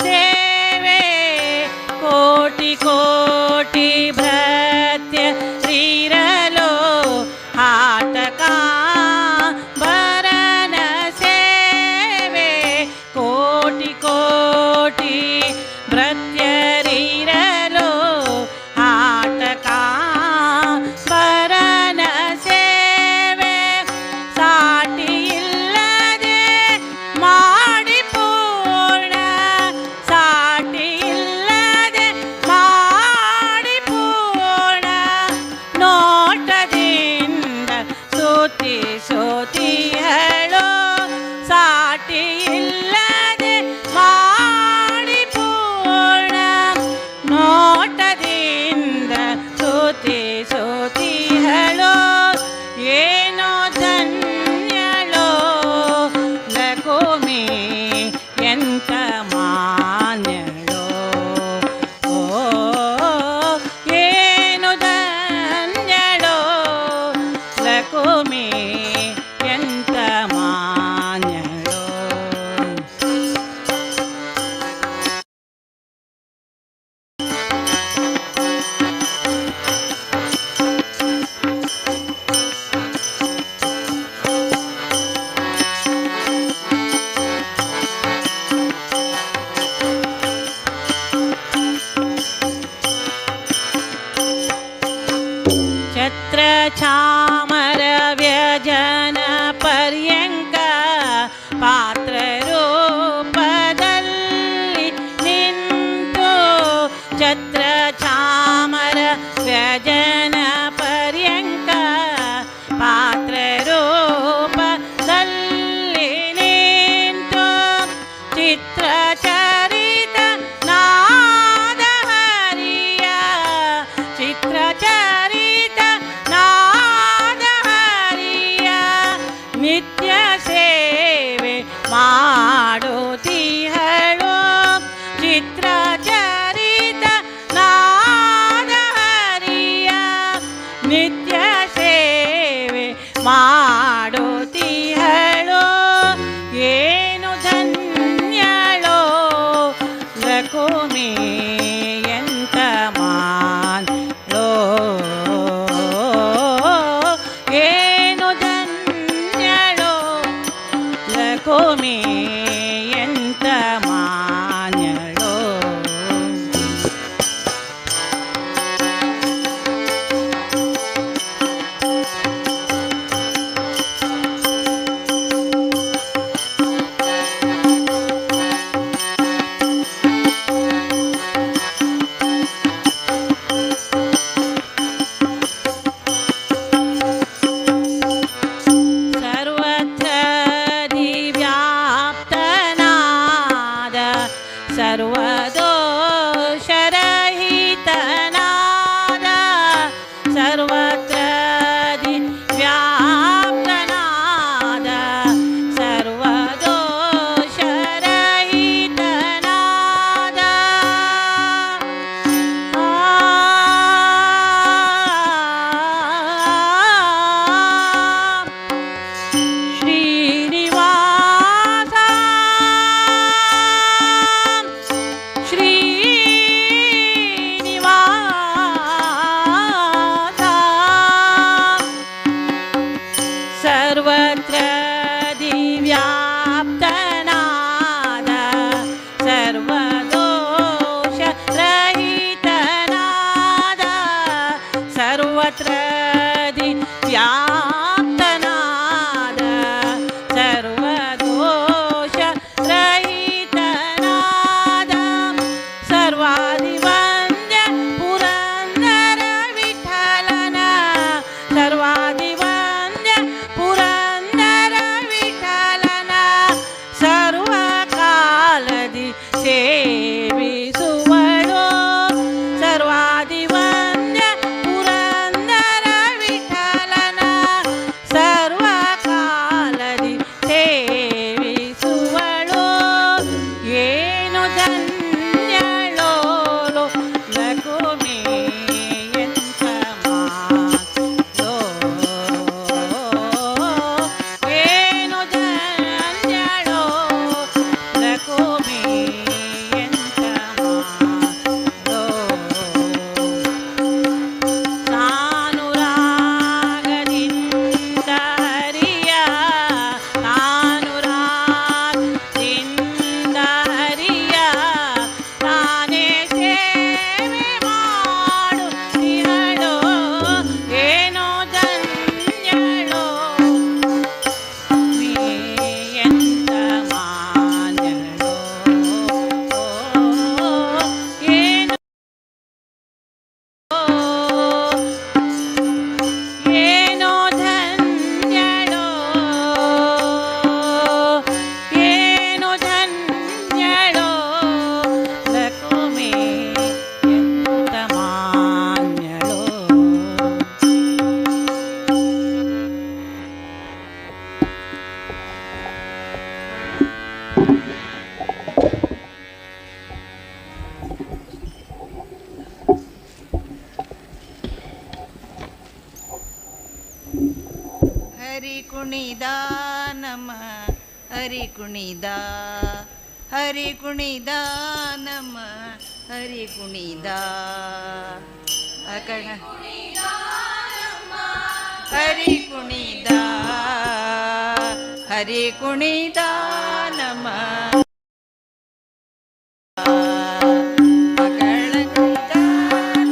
ಸೇವೆ. ಕೋಟಿ ಕೋಟಿ ಭೃತ್ಯರಿರಲು ಹಾಟಕಾಂಬರನ ಸೇವೆ. ಕೋಟಿ ಕೋಟಿ ಭೃತ್ಯರಿರಲು ಹಾಟಕಾಂಬರನ ಸೇವೆ. ಸಾಟಿ ಇಲ್ಲದೆ ಮಾಡಿ ಪೂರ್ಣ, ಸಾಟಿ ಇಲ್ಲದೆ ಮಾಡಿ ಪೂರ್ಣ ನೋಟದಿಂದ ಸೋತಿ ಸೋತಿಹಳು. ಸಾಟಿ ಇಲ್ಲದೆ ಮಾಡಿ ಪೂರ್ಣ ನೋಟದಿಂದ ಸೋತಿ ಸೋತಿಹಳು. ಏನೋ ಧನ್ಯಳೋ ಲಕುಮಿ ಎಂತ ಮಾನ್ಯಳೋ. ಓ ಏನು ಧನ್ಯಳೋ ಲಕುಮಿ ಎಂತ ಮಾನ್ಯಳೋ. ಛತ್ರಚಾಮರ ವ್ಯಜನ ಪರ್ಯಂಕ ಪಾತ್ರ ರೂಪದಲ್ಲಿ ನಿಂತು. ಛತ್ರಚಾಮರ ವ್ಯಜನ ಪರ್ಯಂಕ ಪಾತ್ರ ರೂಪದಲ್ಲಿ ನಿಂತು. ಚಿತ್ರಚರಿತ ನಾದ ಹರಿಯ, ಚಿತ್ರಚರಿತ ನಾದ ಹರಿಯ ನಿತ್ಯ ಸೇವೆ ಮಾಡುತ್ತಿಹಳು. ಚಿತ್ರಚರಿತ ನಾದ ಹರಿಯ ನಿತ್ಯ ಸೇವೆ ಮಾಡುತ್ತಿಹಳು. ಏನು ಧನ್ಯಳೋ ಲಕುಮಿ ಎಂತ ಮಾನ್ಯಳೋ. ಏನು ಧನ್ಯಳೋ ಲಕುಮಿ ಎಂತ ಮಾನ್ಯಳೋ. ಸರ್ವತ್ರ ದಿವ್ಯಾಪ್ತನಾಗಿ ಪ್ರಾಪ್ತನಾದ ಸರ್ವದೋಷ ರಹಿತನಾದ ಸರ್ವಾದಿವಂದ್ಯ ಪುರಂದರ ವಿಠಲನ, ಸರ್ವಾದಿವಂದ್ಯ ಪುರಂದರ ವಿಠಲನ ಸರ್ವಕಾಲದಿ ಸೇವಿಸುವಳು. ಸರ್ವಾದಿವಂದ್ಯ ಪುರಂದರ ವಿಠಲನ ಸರ್ವಕಾಲದಿ ಸೇವಿಸುವಳು. ಏನು ಧನ್ಯಳೋ ಲಕುಮಿ, ಎಂತ ಮಾತೋ. ಏನು ಧನ್ಯಳೋ ಲಕುಮಿ, ಎಂತ ಮಾತೋ. ಸಾನುರಾಗದಿಂದ ಹರಿಯ, ಸಾನುರಾಗದಿಂದ ಹರಿಯ ತಾನೇ ಸೇವೆ ಮಾಡುತ್ತಿಹಳೋ. ಏನೋ ಧನ್ಯಳೋ ಎಂತ ಮಾನ್ಯಳೋ. ಏನೋ ಏನೋ ಧನ್ಯಳೋ, ಏನೋ ಧನ್ಯಳೋ ಲಕುಮಿ, ಎಂತ ಮಾನ್ಯಳೋ. ಹರಿ ಕುಣಿದ ನಮ ಹರಿ ಕುಣಿದ, ಹರಿ ಕುಣಿದ ನಮ ಹರಿ ಕುಣಿದ ಅಕಣ, ಹರಿ ಕುಣಿದ, ಹರಿ ಕುಣಿದ ನಮ ಅಕಳಂಕ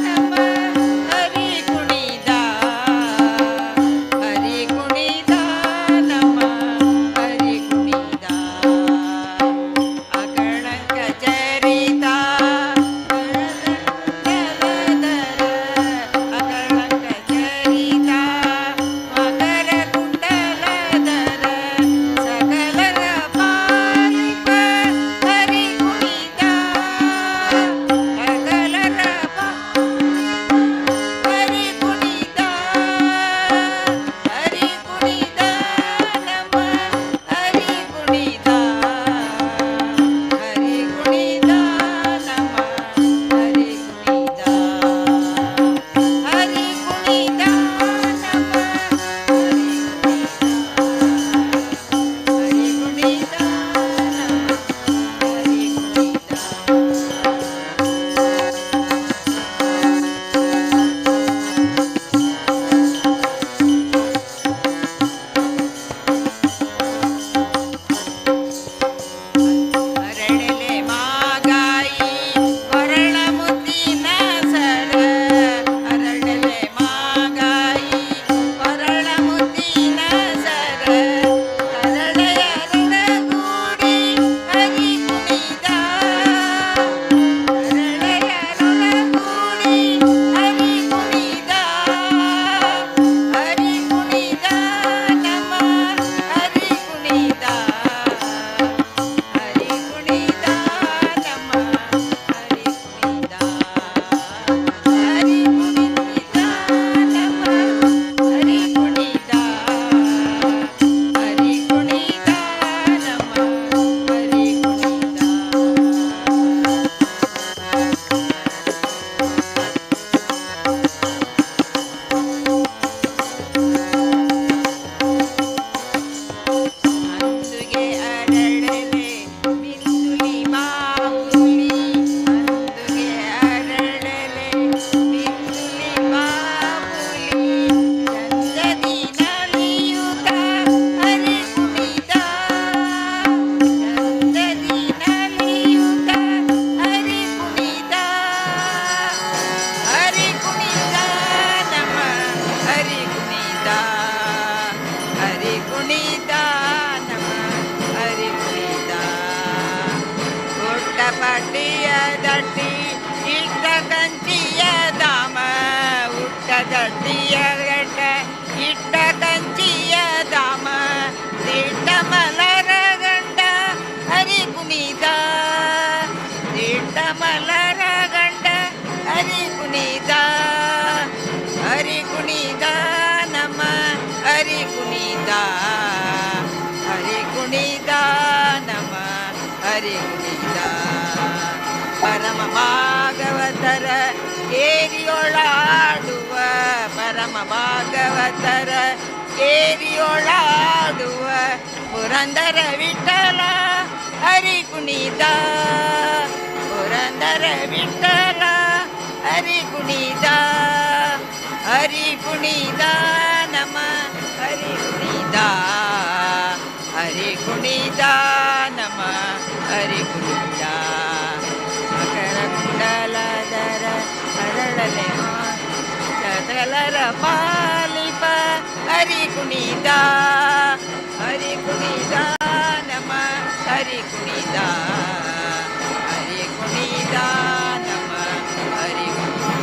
ನಮ ಹರಿ ಕುಣಿದ, ಹರಿ ಕುಣಿದ ನಮ ಹರಿ ಕುಣಿದ ಅಕಳಂಕ ಚರಿತ ಜಲಧರ, ಅಕಳಂಕ ಚರಿತ ಮಕರ ಕುಂಡಲಧರ, ಸಕಲರ ಪಾಲಿಪ. ಕುಣಿದ ನಮ ಹರಿ ಕುಣಿದ. ಉಟ್ಟ ಪಟ್ಟಿಯ ದಟ್ಟಿ ಇಟ್ಟ ಕಂಚಿಯ ದಾಮ, ಉಟ್ಟ ದಟ್ಟಿಯ ಗಟ್ಟ ಇಟ್ಟ ಕಂಚಿಯ ದಾಮ, ದಿಟ್ಟ ಮಲರ ಗಂಡ ಹರಿ ಕುಣಿದ, ದಿಟ್ಟ ಮಲರ ಗಂಡ ಹರಿ ಕುಣಿದ. ಹರಿ ಕುಣಿದ ನಮ ಹರಿ ಕುಣಿದ, ಹರಿ ಕುಣಿದ ನಮ ಹರಿ ಕುಣಿದ. ಪರಮ ಭಾಗವತರ ಕೇರಿಯೊಳಾಡುವ, ಪರಮ ಭಾಗವತರ ಕೇರಿಯೊಳಾಡುವ ಪುರಂದರ ವಿಠಲ ಹರಿ ಕುಣಿದ, ಪುರಂದರ ವಿಠಲ ಹರಿ ಕುಣಿದ. ಹರಿ ಕುಣಿದ ನಮ ಹರಿ ಕುಣಿದ, ಹರಿ ಕುಣಿದ ನಮ ಹರಿ ಕುಣಿದ. ಮಕರ ಕುಂಡಲದರ ಅರಳಲೆ ಚತಲರ ಪಾಲಿಪ ಹರಿ ಕುಣಿದ, ಹರಿ ಕುಣಿದ ನಮ ಹರಿ ಕುಣಿದ, ಹರಿ ಕುಣಿದ ನಮ ಹರಿ ಕುಣಿದ.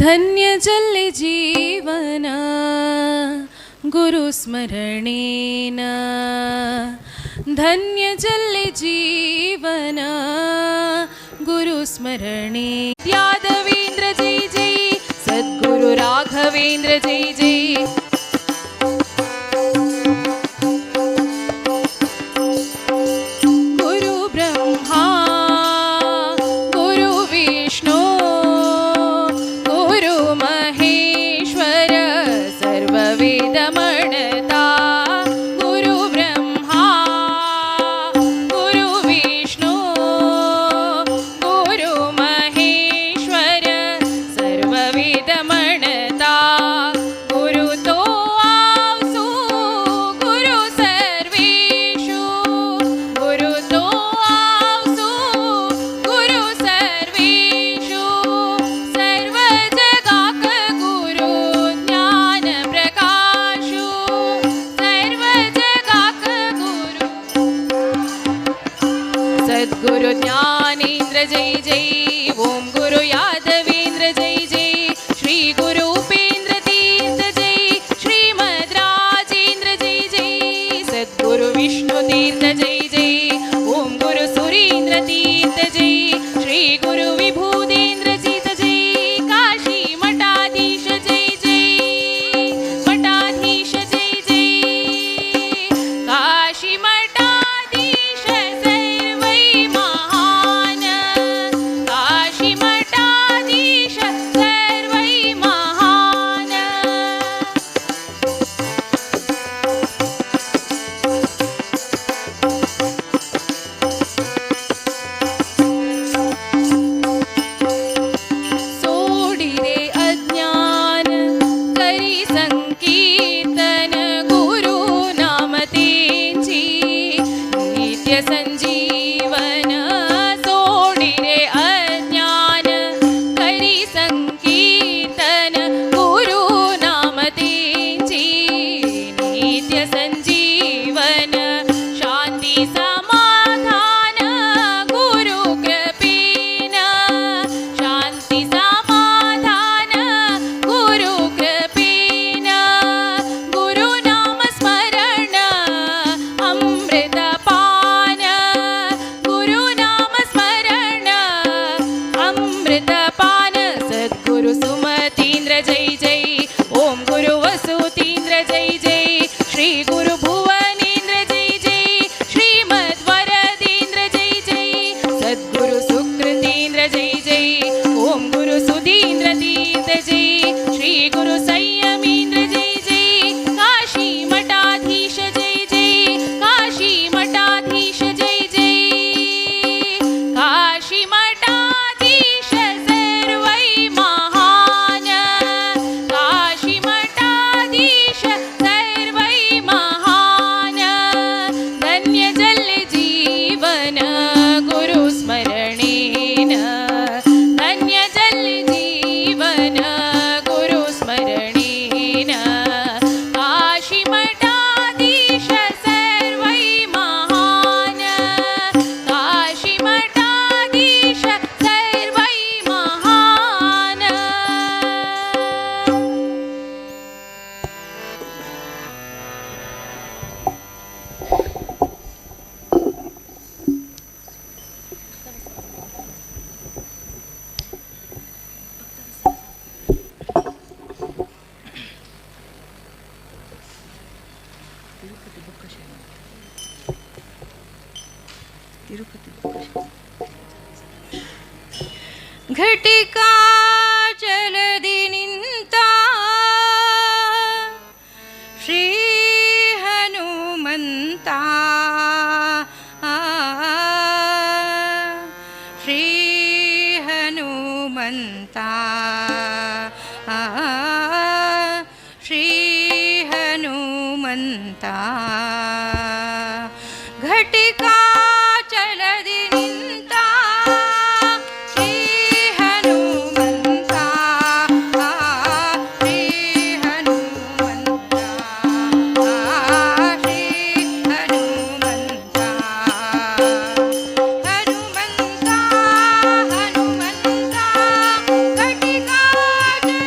धन्य जल्ले जीवन गुरुस्मरणेन, धन्य जल्ले जीवन गुरुस्मरणे। यादवेंद्र जय जय, सद्गुरु राघवेंद्र जय जय। गुरु ब्रह्मा गुरु विष्णु गुरु महेश्वर सर्ववेद म्हणता। गुरु ब्रह्मा गुरु विष्णु गुरु महेश्वर सर्ववेद म्हणता। गुरु तो आवसू गुरु सर्वेषु, गुरु तो आवसू गुरु सर्वेषु। सर्व जगाक गुरु ज्ञान प्रकाशु, सर्व जगाक गुरु। सद्गुरु ज्ञानेंद्र जय जय, ओम गुरु यादवेंद्र जय जय, श्री गुरु उपेंद्र तीर्थ जय, श्रीमद् राजेंद्र जय जय, सद्गुरु विष्णु तीर्थ जय जय, ओम गुरु सुरेंद्र तीर्थ जय, श्री गुरु विभूतेंद्र जीत जय, काशी मठाधीश जय जय, मठाधीश जय जय, काशी मठाधीश सर्वै महान, काशी मठाधीश सर्वै महान। सोडिरे अज्ञान करी संकीर्तन गुरु नाम तेंची नित्य संजीवन। सोडिरे अज्ञान करी संकीर्तन गुरु नाम तेंची नित्य संजीवन। शांती समाधान गुरु कृपेन, शांती समाधान गुरु कृपेन। गुरु नाम स्मरण अमृत पान, गुरु नाम स्मरण अमृत पान। सद्गुरु सुमतींद्र जय जय, ओम गुरु वसुतींद्र जय जय, श्री गुरु भुवनेंद्र जय जय, श्रीमद् वरदेंद्र जय जय, सद्गुरु सुकृतींद्र जय जय, ओम गुरु सुधींद्र तीर्थ जय, श्री गुरु संयमींद्र जय जय, काशी मठाधीश जय जय, काशी मठाधीश जय जय, काशी मठाधीश सर्वै महान, काशी मठाधीश सर्वै महान। धन्य जल जीवन गुरु स्मरणेन, धन्य जल जीवन गुरु स्मरणेन। काशी मठाधीश सर्वै महान, काशी मठाधीश सर्वै महान। घटिका जलधि निंता श्री हनुमंता, श्री हनुमंता, श्री हनुमंता। घटिका जलधि निंता श्री हनुमंता, श्री हनुमंता, श्री हनुमंता। हनुमंता हनुमंता घटिका जलधि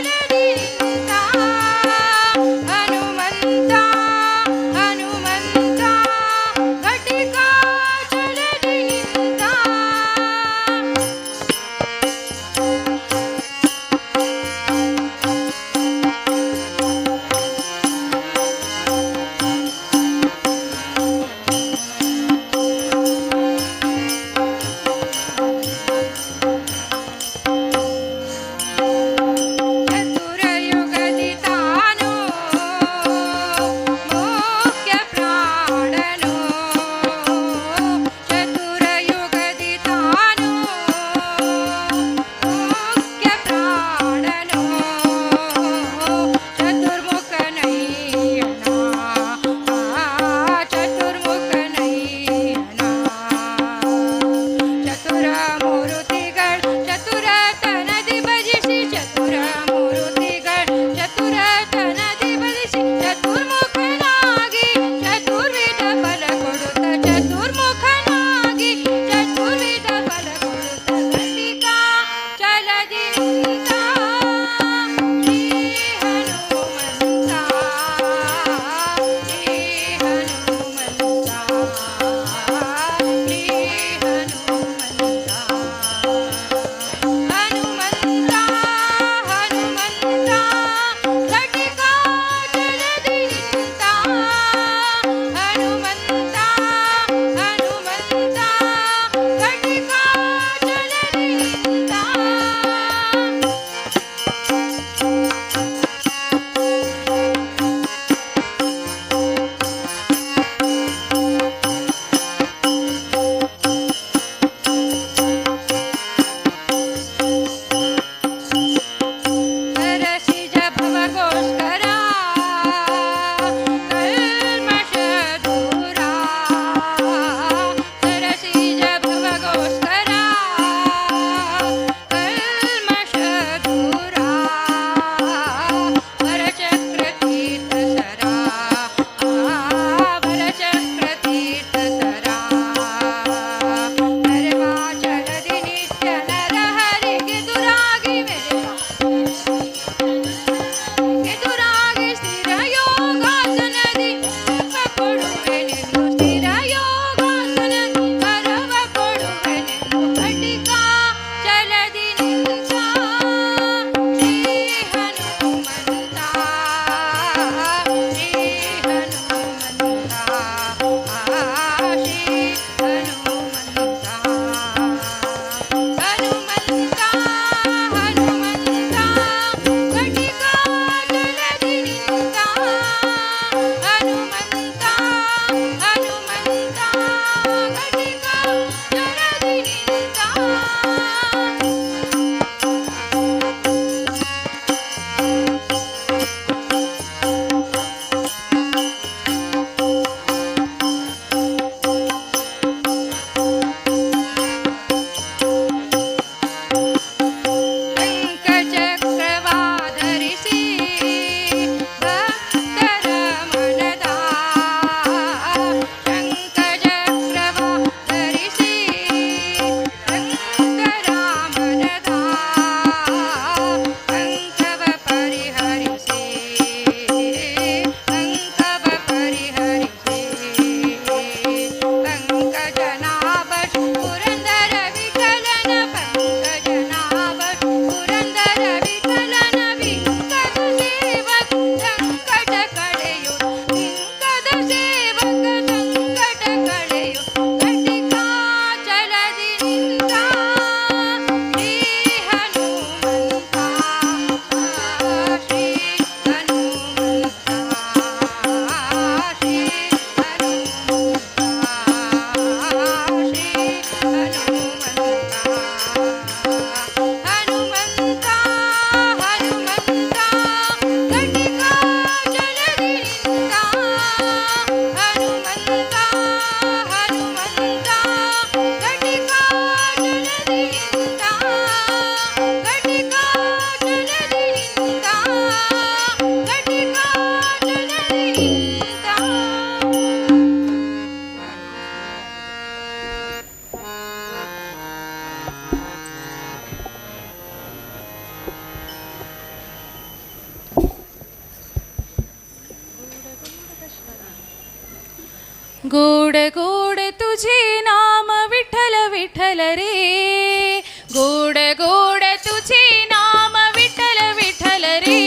गोड गोड तुझे नाम विठ्ठल विठ्ठल रे, गोड गोड तुझे नाम विठ्ठल विठ्ठल रे,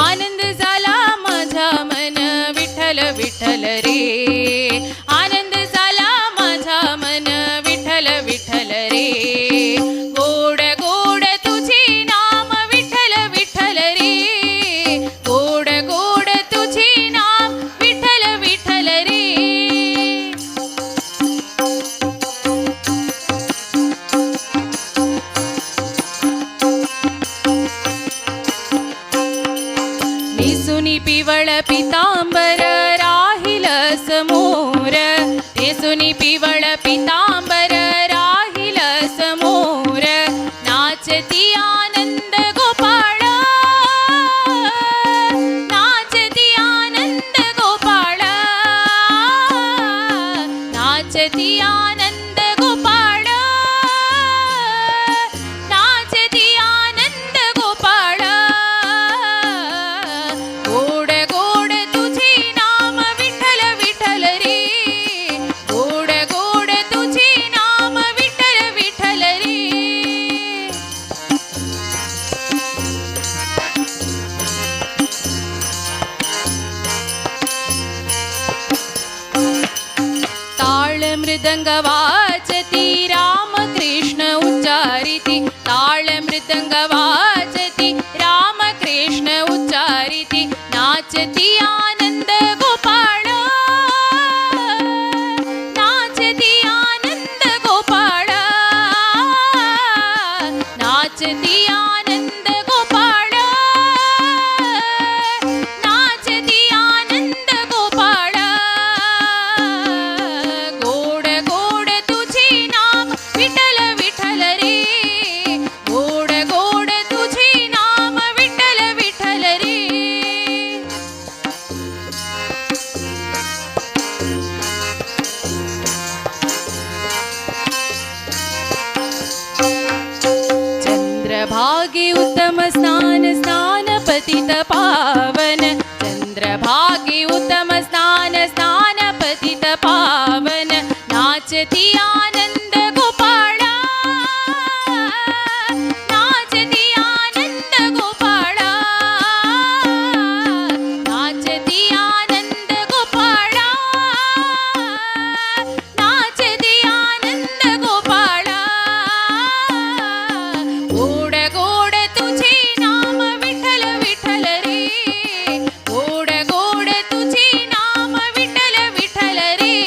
आनंद झाला माझा मन विठ्ठल विठ्ठल रे, आनंद झाला माझा मन विठ्ठल विठ्ठल रे, गोड गोड तुझे नाम विठ्ठल विठ्ठल रे, गोड गोड तुझे नाम विठ्ठल विठ्ठल रे. नेसुनी पिवळ पितांबर राहिल समोर, नेसुनी पिवळ पितांबर राहिल समोर, नाचती आनंद गोपाळ, नाचती आनंद गोपाळ, नाचती आनंद गोपाळ, नाचती आनंद गोपाळ, गोड गोड तुझे नाम विठ्ठल विठ्ठल रे, गोड गोड तुझे नाम विठ्ठल विठ्ठल रे. ताळ मृदंग वाजती रामकृष्ण उच्चारिती, ताळ मृदंग वाजती रामकृष्ण उच्चारिती, नाचती आनंद गोपाळ, नाचती आनंद गोपाळ, नाचती आनंद गोपाळ, नाचती आनंद गोपाळ, गोड गोड तुझे नाम विठ्ठल विठ्ठल रे, गोड गोड तुझे नाम विठ्ठल विठ्ठल रे. चंद्रभागे उत्तम स्नान स्नान पतित पावन, चंद्रभागे उत्तम स्नान स्नान पतित पावन, नाचती आनंद गोपाळ, नाचती आनंद गोपाळ, नाचती आनंद गोपाळ, नाचती आनंद गोपाळ, गोड गोड तुझे नाम विठ्ठल विठ्ठल रे, गोड गोड तुझे नाम विठ्ठल विठ्ठल रे.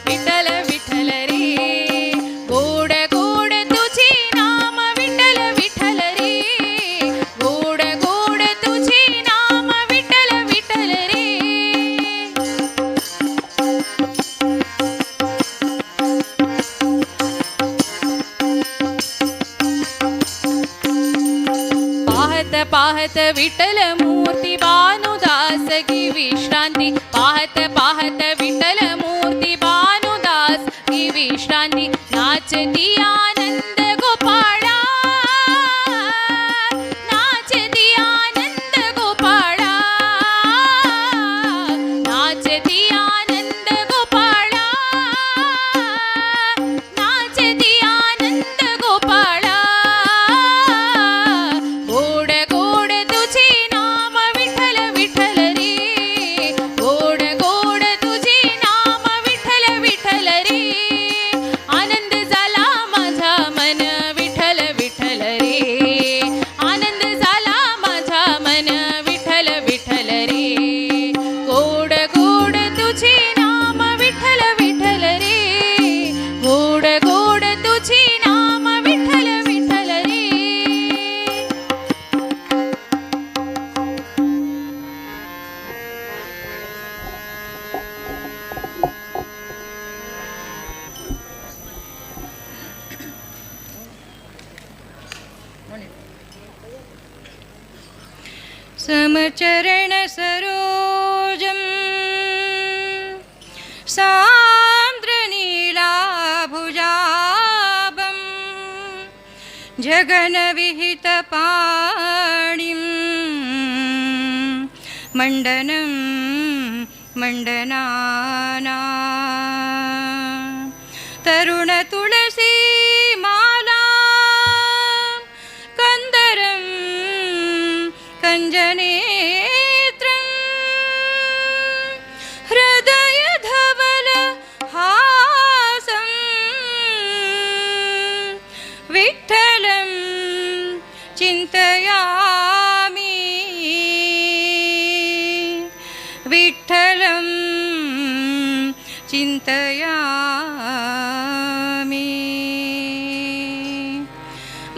विठ्ठल विठ्ठल रे, गोड गोड तुझे नाम विठ्ठल विठ्ठल रे, गोड गोड तुझे नाम विठ्ठल विठ्ठल रे. पाहत पाहत विठ्ठल मूर्ती भानुदास की विश्रांती, पाहत पाहत विठ्ठल मूर्ती भानुदास की विश्रांती, नाचती आनंद गोपाळा, नाचती आनंद गोपाळा, नाचती आनंद गोपाळा, नाचती आनंद गोपाळा, गोड गोड तुझे नाम विठ्ठल विठ्ठल रे, गोड गोड तुझे नाम विठ्ठल विठ्ठल रे, आनंद झाला माझा मन विठ्ठल विठ्ठल रे, आनंद झाला माझा मन विठ्ठल विठ्ठल रे, गोड गोड तुझे नाम विठ्ठल विठ्ठल रे, गोड गोड तुझे नाम विठ्ठल विठ्ठल रे. समचरण सरोजं सान्द्रनीलाभुजाभं झ गगनविहितपाणिं मण्डनं मण्डनाना तरुणतुलसी माला कन्दरं कञ्जनेत्रं हृदयधवल हासं विठ्ठलं चिन्तयामि विठ्ठलं चिन्तयामि।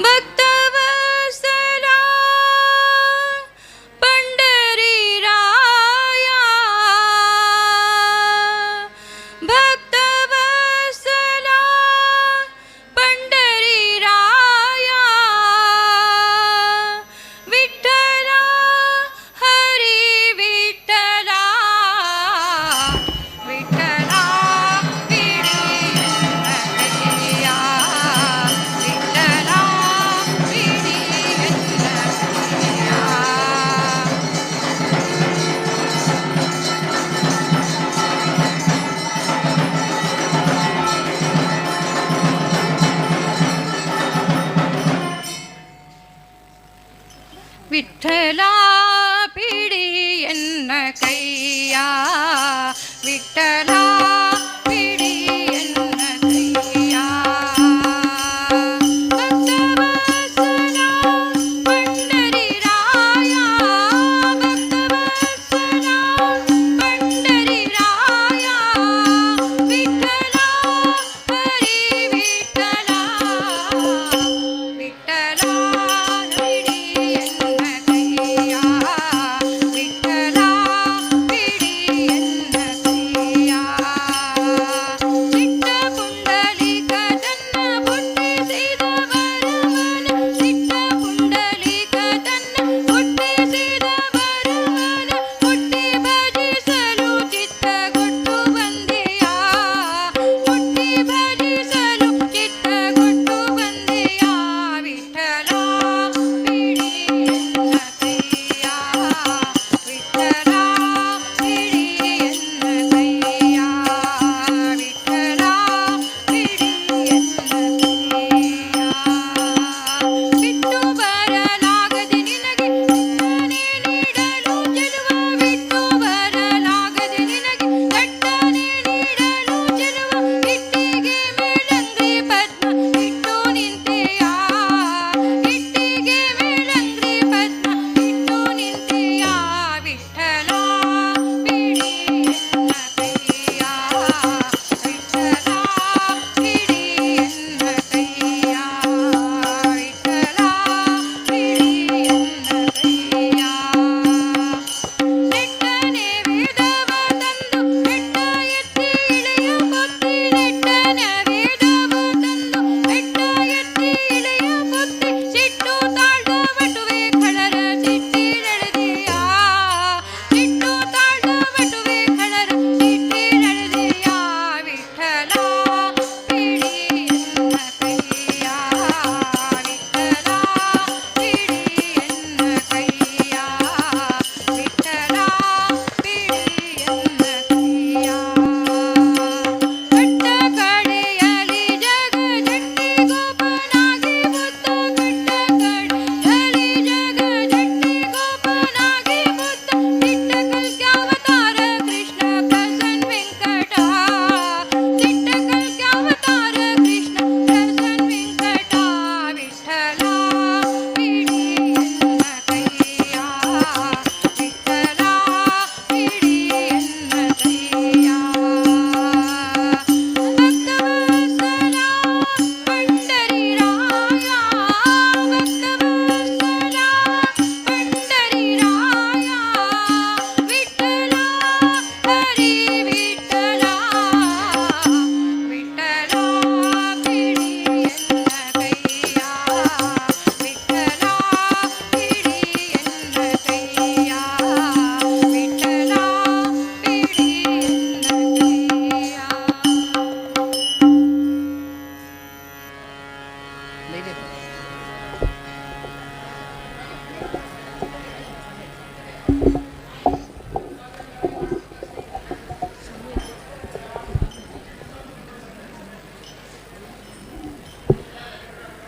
भक्तवत्सला पंढरीराया भक्तवत्सला पंढरीराया विठ्ठला हरी विठ्ठला विठ्ठला पिढिया विठ्ठला पिढिया। विठ्ठला पिढियन्न कैया विठ्ठला पिढियन्न कैया भक्तवत्सला पंढरीराया भक्तवत्सला पंढरीराया विठ्ठला हरी विठ्ठला विठ्ठला पिढियन्न कैया विठ्ठला पिढियन्न कैया।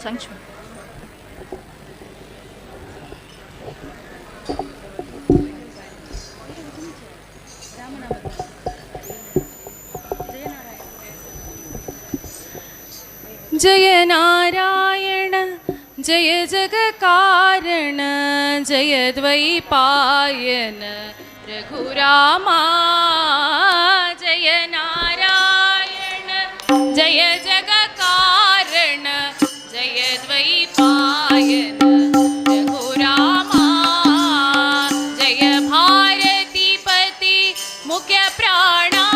सांगची. जय नारायण जय जगकारण जय द्वैपायन रघुरामा. जय नारायण जय जगकारण जय द्वैपायन रघुरामा. जय भारतीपति मुख्य प्राणा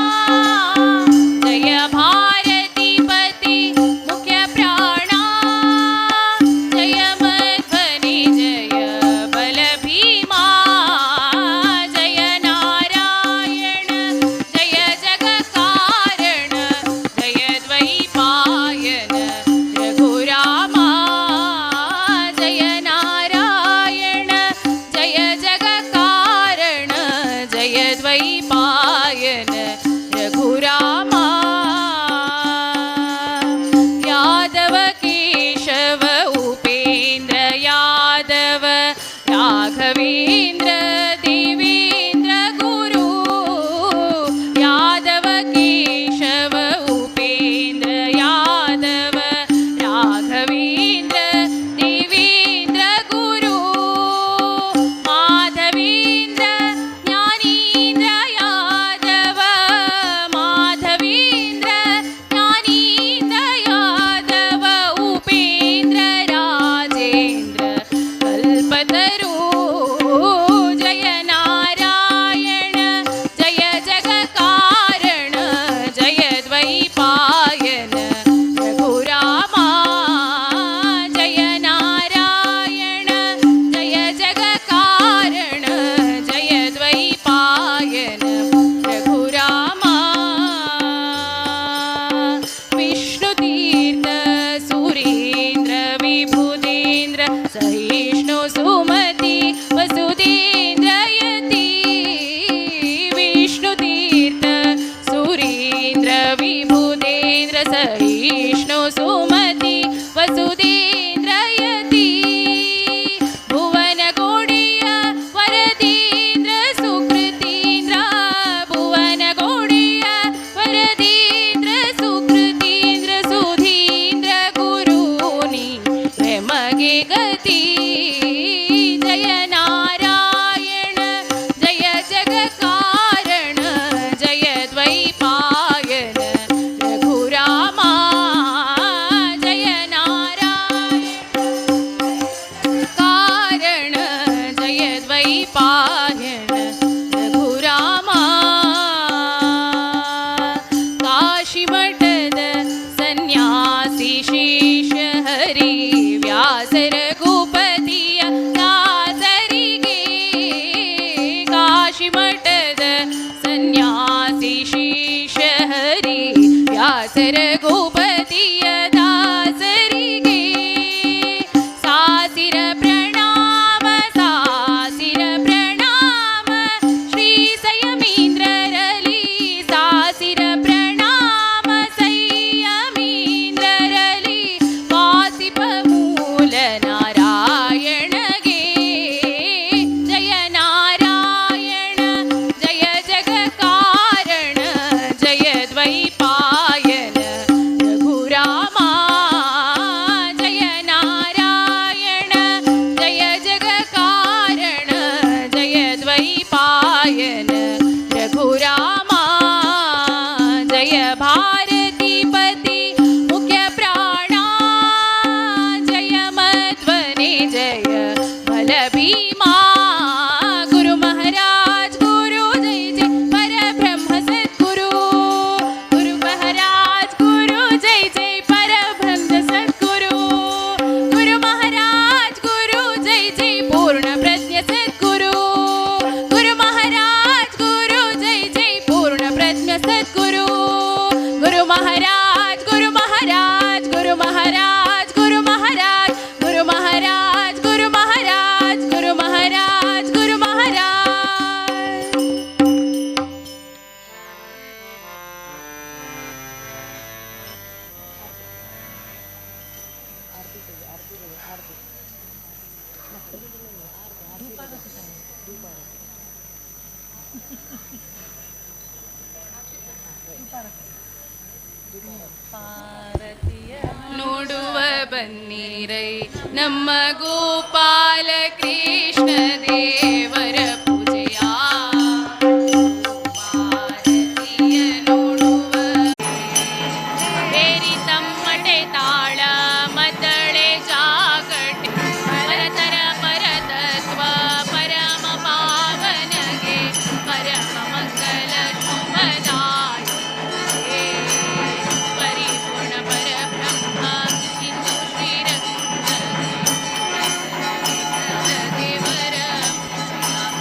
जय भारतीपति मुख्य प्राणा जय मध्वनि जय बल भीमा. जय नारायण जय जगकारण जय द्वैपायन रघुरामा. जय नारायण जय जगकारण जय द्वैपायन रघुरामा. यादव केशव उपेन्द्र यादव राघवेन्द्र देवेन्द्र गुरु. यादव केशव उपेन्द्र यादव राघवेन्द्र देवेन्द्र गुरु. माधवेन्द्र ज्ञानेन्द्र यादव माधवेन्द्र ज्ञानेन्द्र यादव उपेन्द्र राजेन्द्र कल्पतरु. जय नारायण जय जगकारण जय द्वैपायन रघुरामा. जय नारायण जय जगकारण जय द्वैपायन रघुरामा. विष्णुतीर्थ सुरेन्द्र विबुधेन्द्र सहिष्णु सुमति वसुदेन्द्र यति. विष्णुतीर्थ सुरेन्द्र विबुधेन्द्र सहिष्णु सुमति वसुदेन्द्र यति. भुवन गोडिय वरदीन्द्र सुकृतीन्द्र भुवन गोडिय वरदीन्द्र सुकृतीन्द्र सुधीन्द्र गुरूनि मगे गति. जय नारायण जय जगकारण जय द्वैपायन रघुरामा. जय नारायण कारण जय द्वैपायन रघुरामा. काशीमठद सन्यासी शिष्य हरि व्यास रघुपतिय ನೋಡುವ ಬನ್ನಿರೈ ನಮ್ಮ ಗೋಪಾಲ ಕೃಷ್ಣ ದೇವರ ಪೂಜೆಯ ಭಾರತೀಯ ನೋಡುವ. ಬೇರಿ ತಮ್ಮಟೆ ತಾಳ ಮದ್ದಳೆ ಜಾಗಟೆ ಪರತರ ಪರತತ್ವ ಪರಮ ಪಾವನಗೆ ಪರಮ ಮಂಗಲ ಶುಭದಾಯ. ಪರಿಪೂರ್ಣ ಪರಬ್ರಹ್ಮ ಇಂದು ಶ್ರೀರಂಗ ದೇವರ ಪೂಜೆಯ.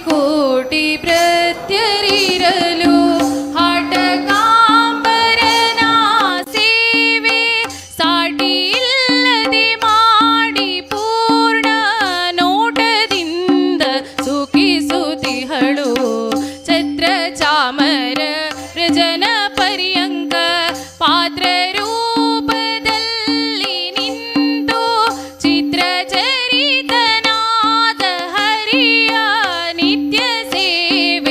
ಕೋಟಿ ಭೃತ್ಯರಿರಲು ಹಾಟಕಾಂಬರನ ಸೇವೆ ಸಾಟಿ ಇಲ್ಲದೆ ಮಾಡಿ ಪೂರ್ಣ ನೋಟದಿಂದ ಸುಖಿಸುತ್ತಿಹಳು. ಛತ್ರ ಚಾಮರ ವ್ರಜನ ಪರ್ಯಂಕ ಪಾತ್ರ ರೂಪದಲ್ಲಿ ನಿಂತು ಚಿತ್ರಚರಿತನಾದ ಹರಿಯ ನಿತ್ಯ ಸೇವೆ.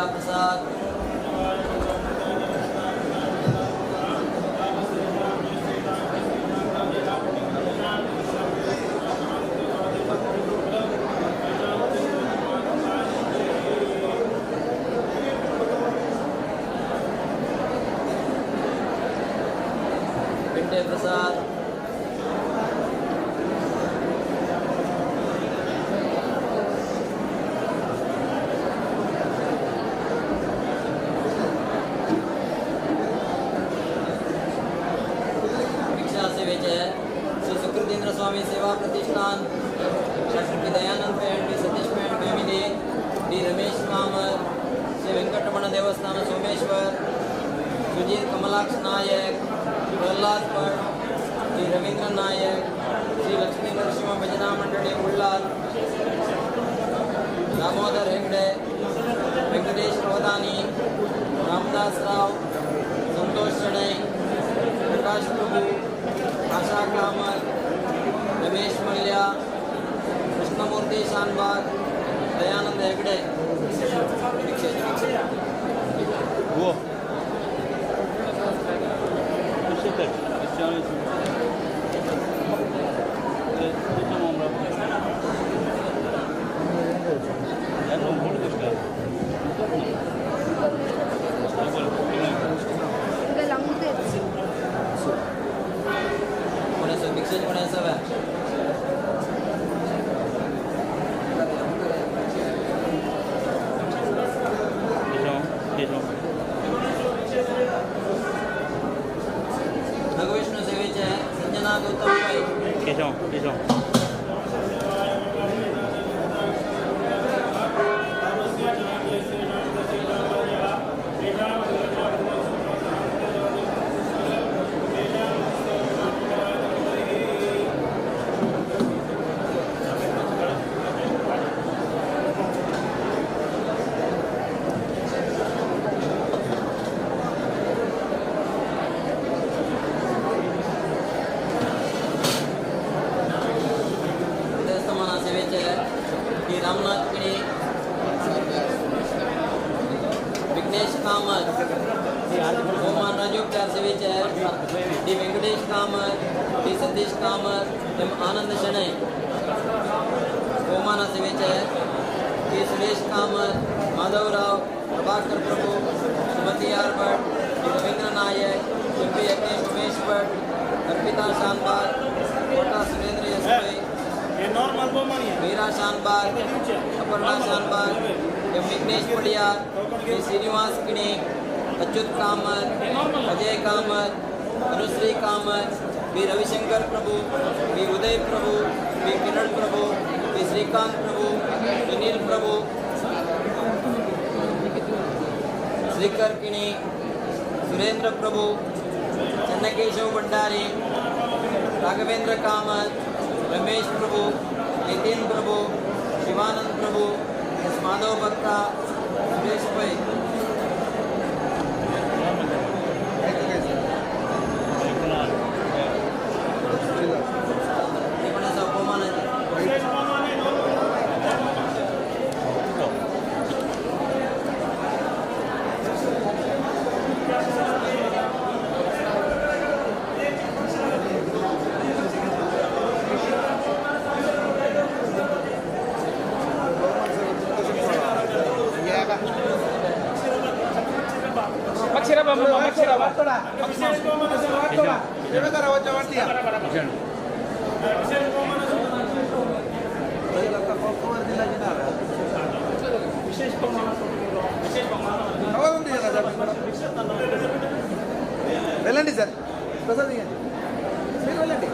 भिक्षा प्रसाद। पिंडे प्रसाद। भिक्षा सेवेचे श्री सुकृतेंद्र स्वामी सेवा प्रतिष्ठान, doctor P Dayanand Pai, D Satish Pai and family, D Ramesh Kamath, Shri Venkataramana Devasthana Someshwar, Sujit Kamalaksh Nayak, Prahlad Bhat, Shri Ravindra Nayak, Shri Lakshmi Narasimha Bhajana Mandali Ullal, Damodar Hegde, Venkatesh Avadhani, Ramdas Rao, Santosh Shenoy, Prakash Prabhu, Asha Kamath, Ramesh Mallya, Krishnamurthy Shanbhag, Dayanand Hegde. Nagvishnu सेवेचे संजना गौतम पै। केशव केशव। देवस्थान सेवेचे D Ramnath किणी, Vighnesh Kamat, Oman Raju प्यार सेवेचे D Venkatesh Kamath, D Satish Kamath, M Anand Shenoy. Omana सेवेचे K Suresh Kamath, Madhavrao, Prabhakar Prabhu, Sumathi R Bhat, D Ravindra Nayak, M P Yagnesh Umesh Bhat, Arpita Shanbhag, Kota Surendra S Pai, Meera Shanbhag, Aparna Shanbhag, M Vignesh Padiyar, K Srinivas Kini, Achyut Kamath, Ajay Kamath, Anushree Kamath, B Ravishankar Prabhu, B Uday Prabhu, B Kiran Prabhu, B Srikanth Prabhu, Sunil Prabhu, Srikar Kini, Surendra Prabhu, Chennakeshav Bhandari, Raghavendra Kamath, Ramesh Prabhu, Nitin Prabhu, Shivanand Prabhu, S Madhav Bhakta, Suresh Pai. వెళ్ళండి sir, Prasad ఇవ్వండి, మీరు వెళ్ళండి.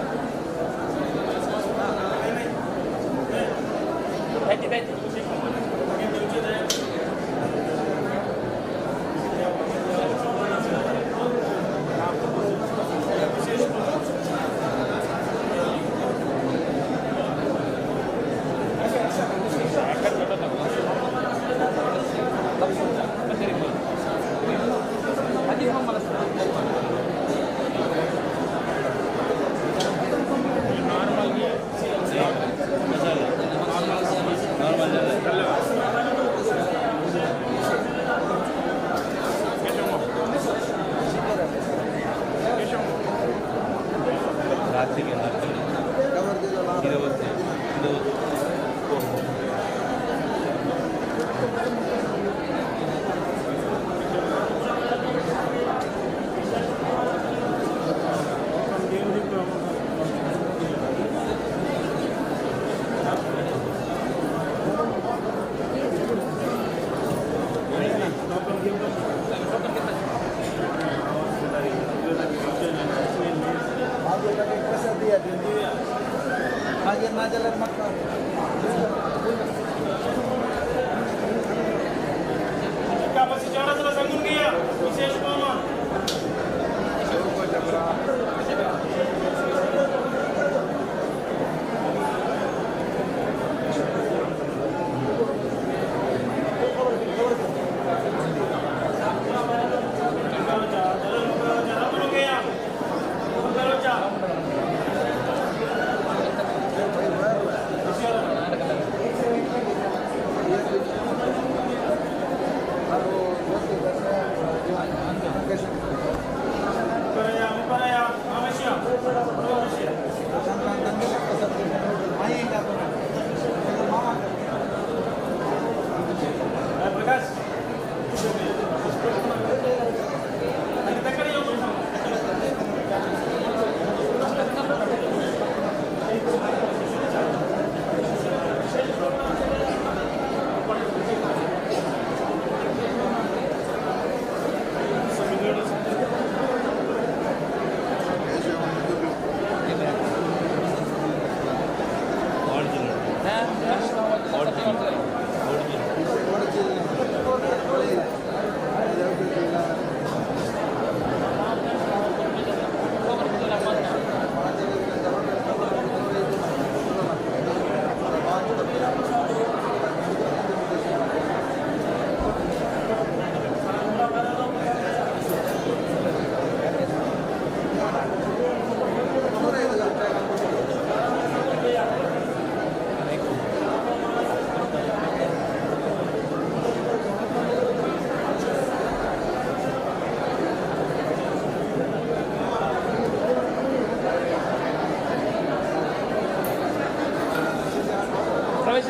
ಪ್ರವೇಶ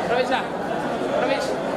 ಪ್ರವೇಶ ಪ್ರವೇಶ.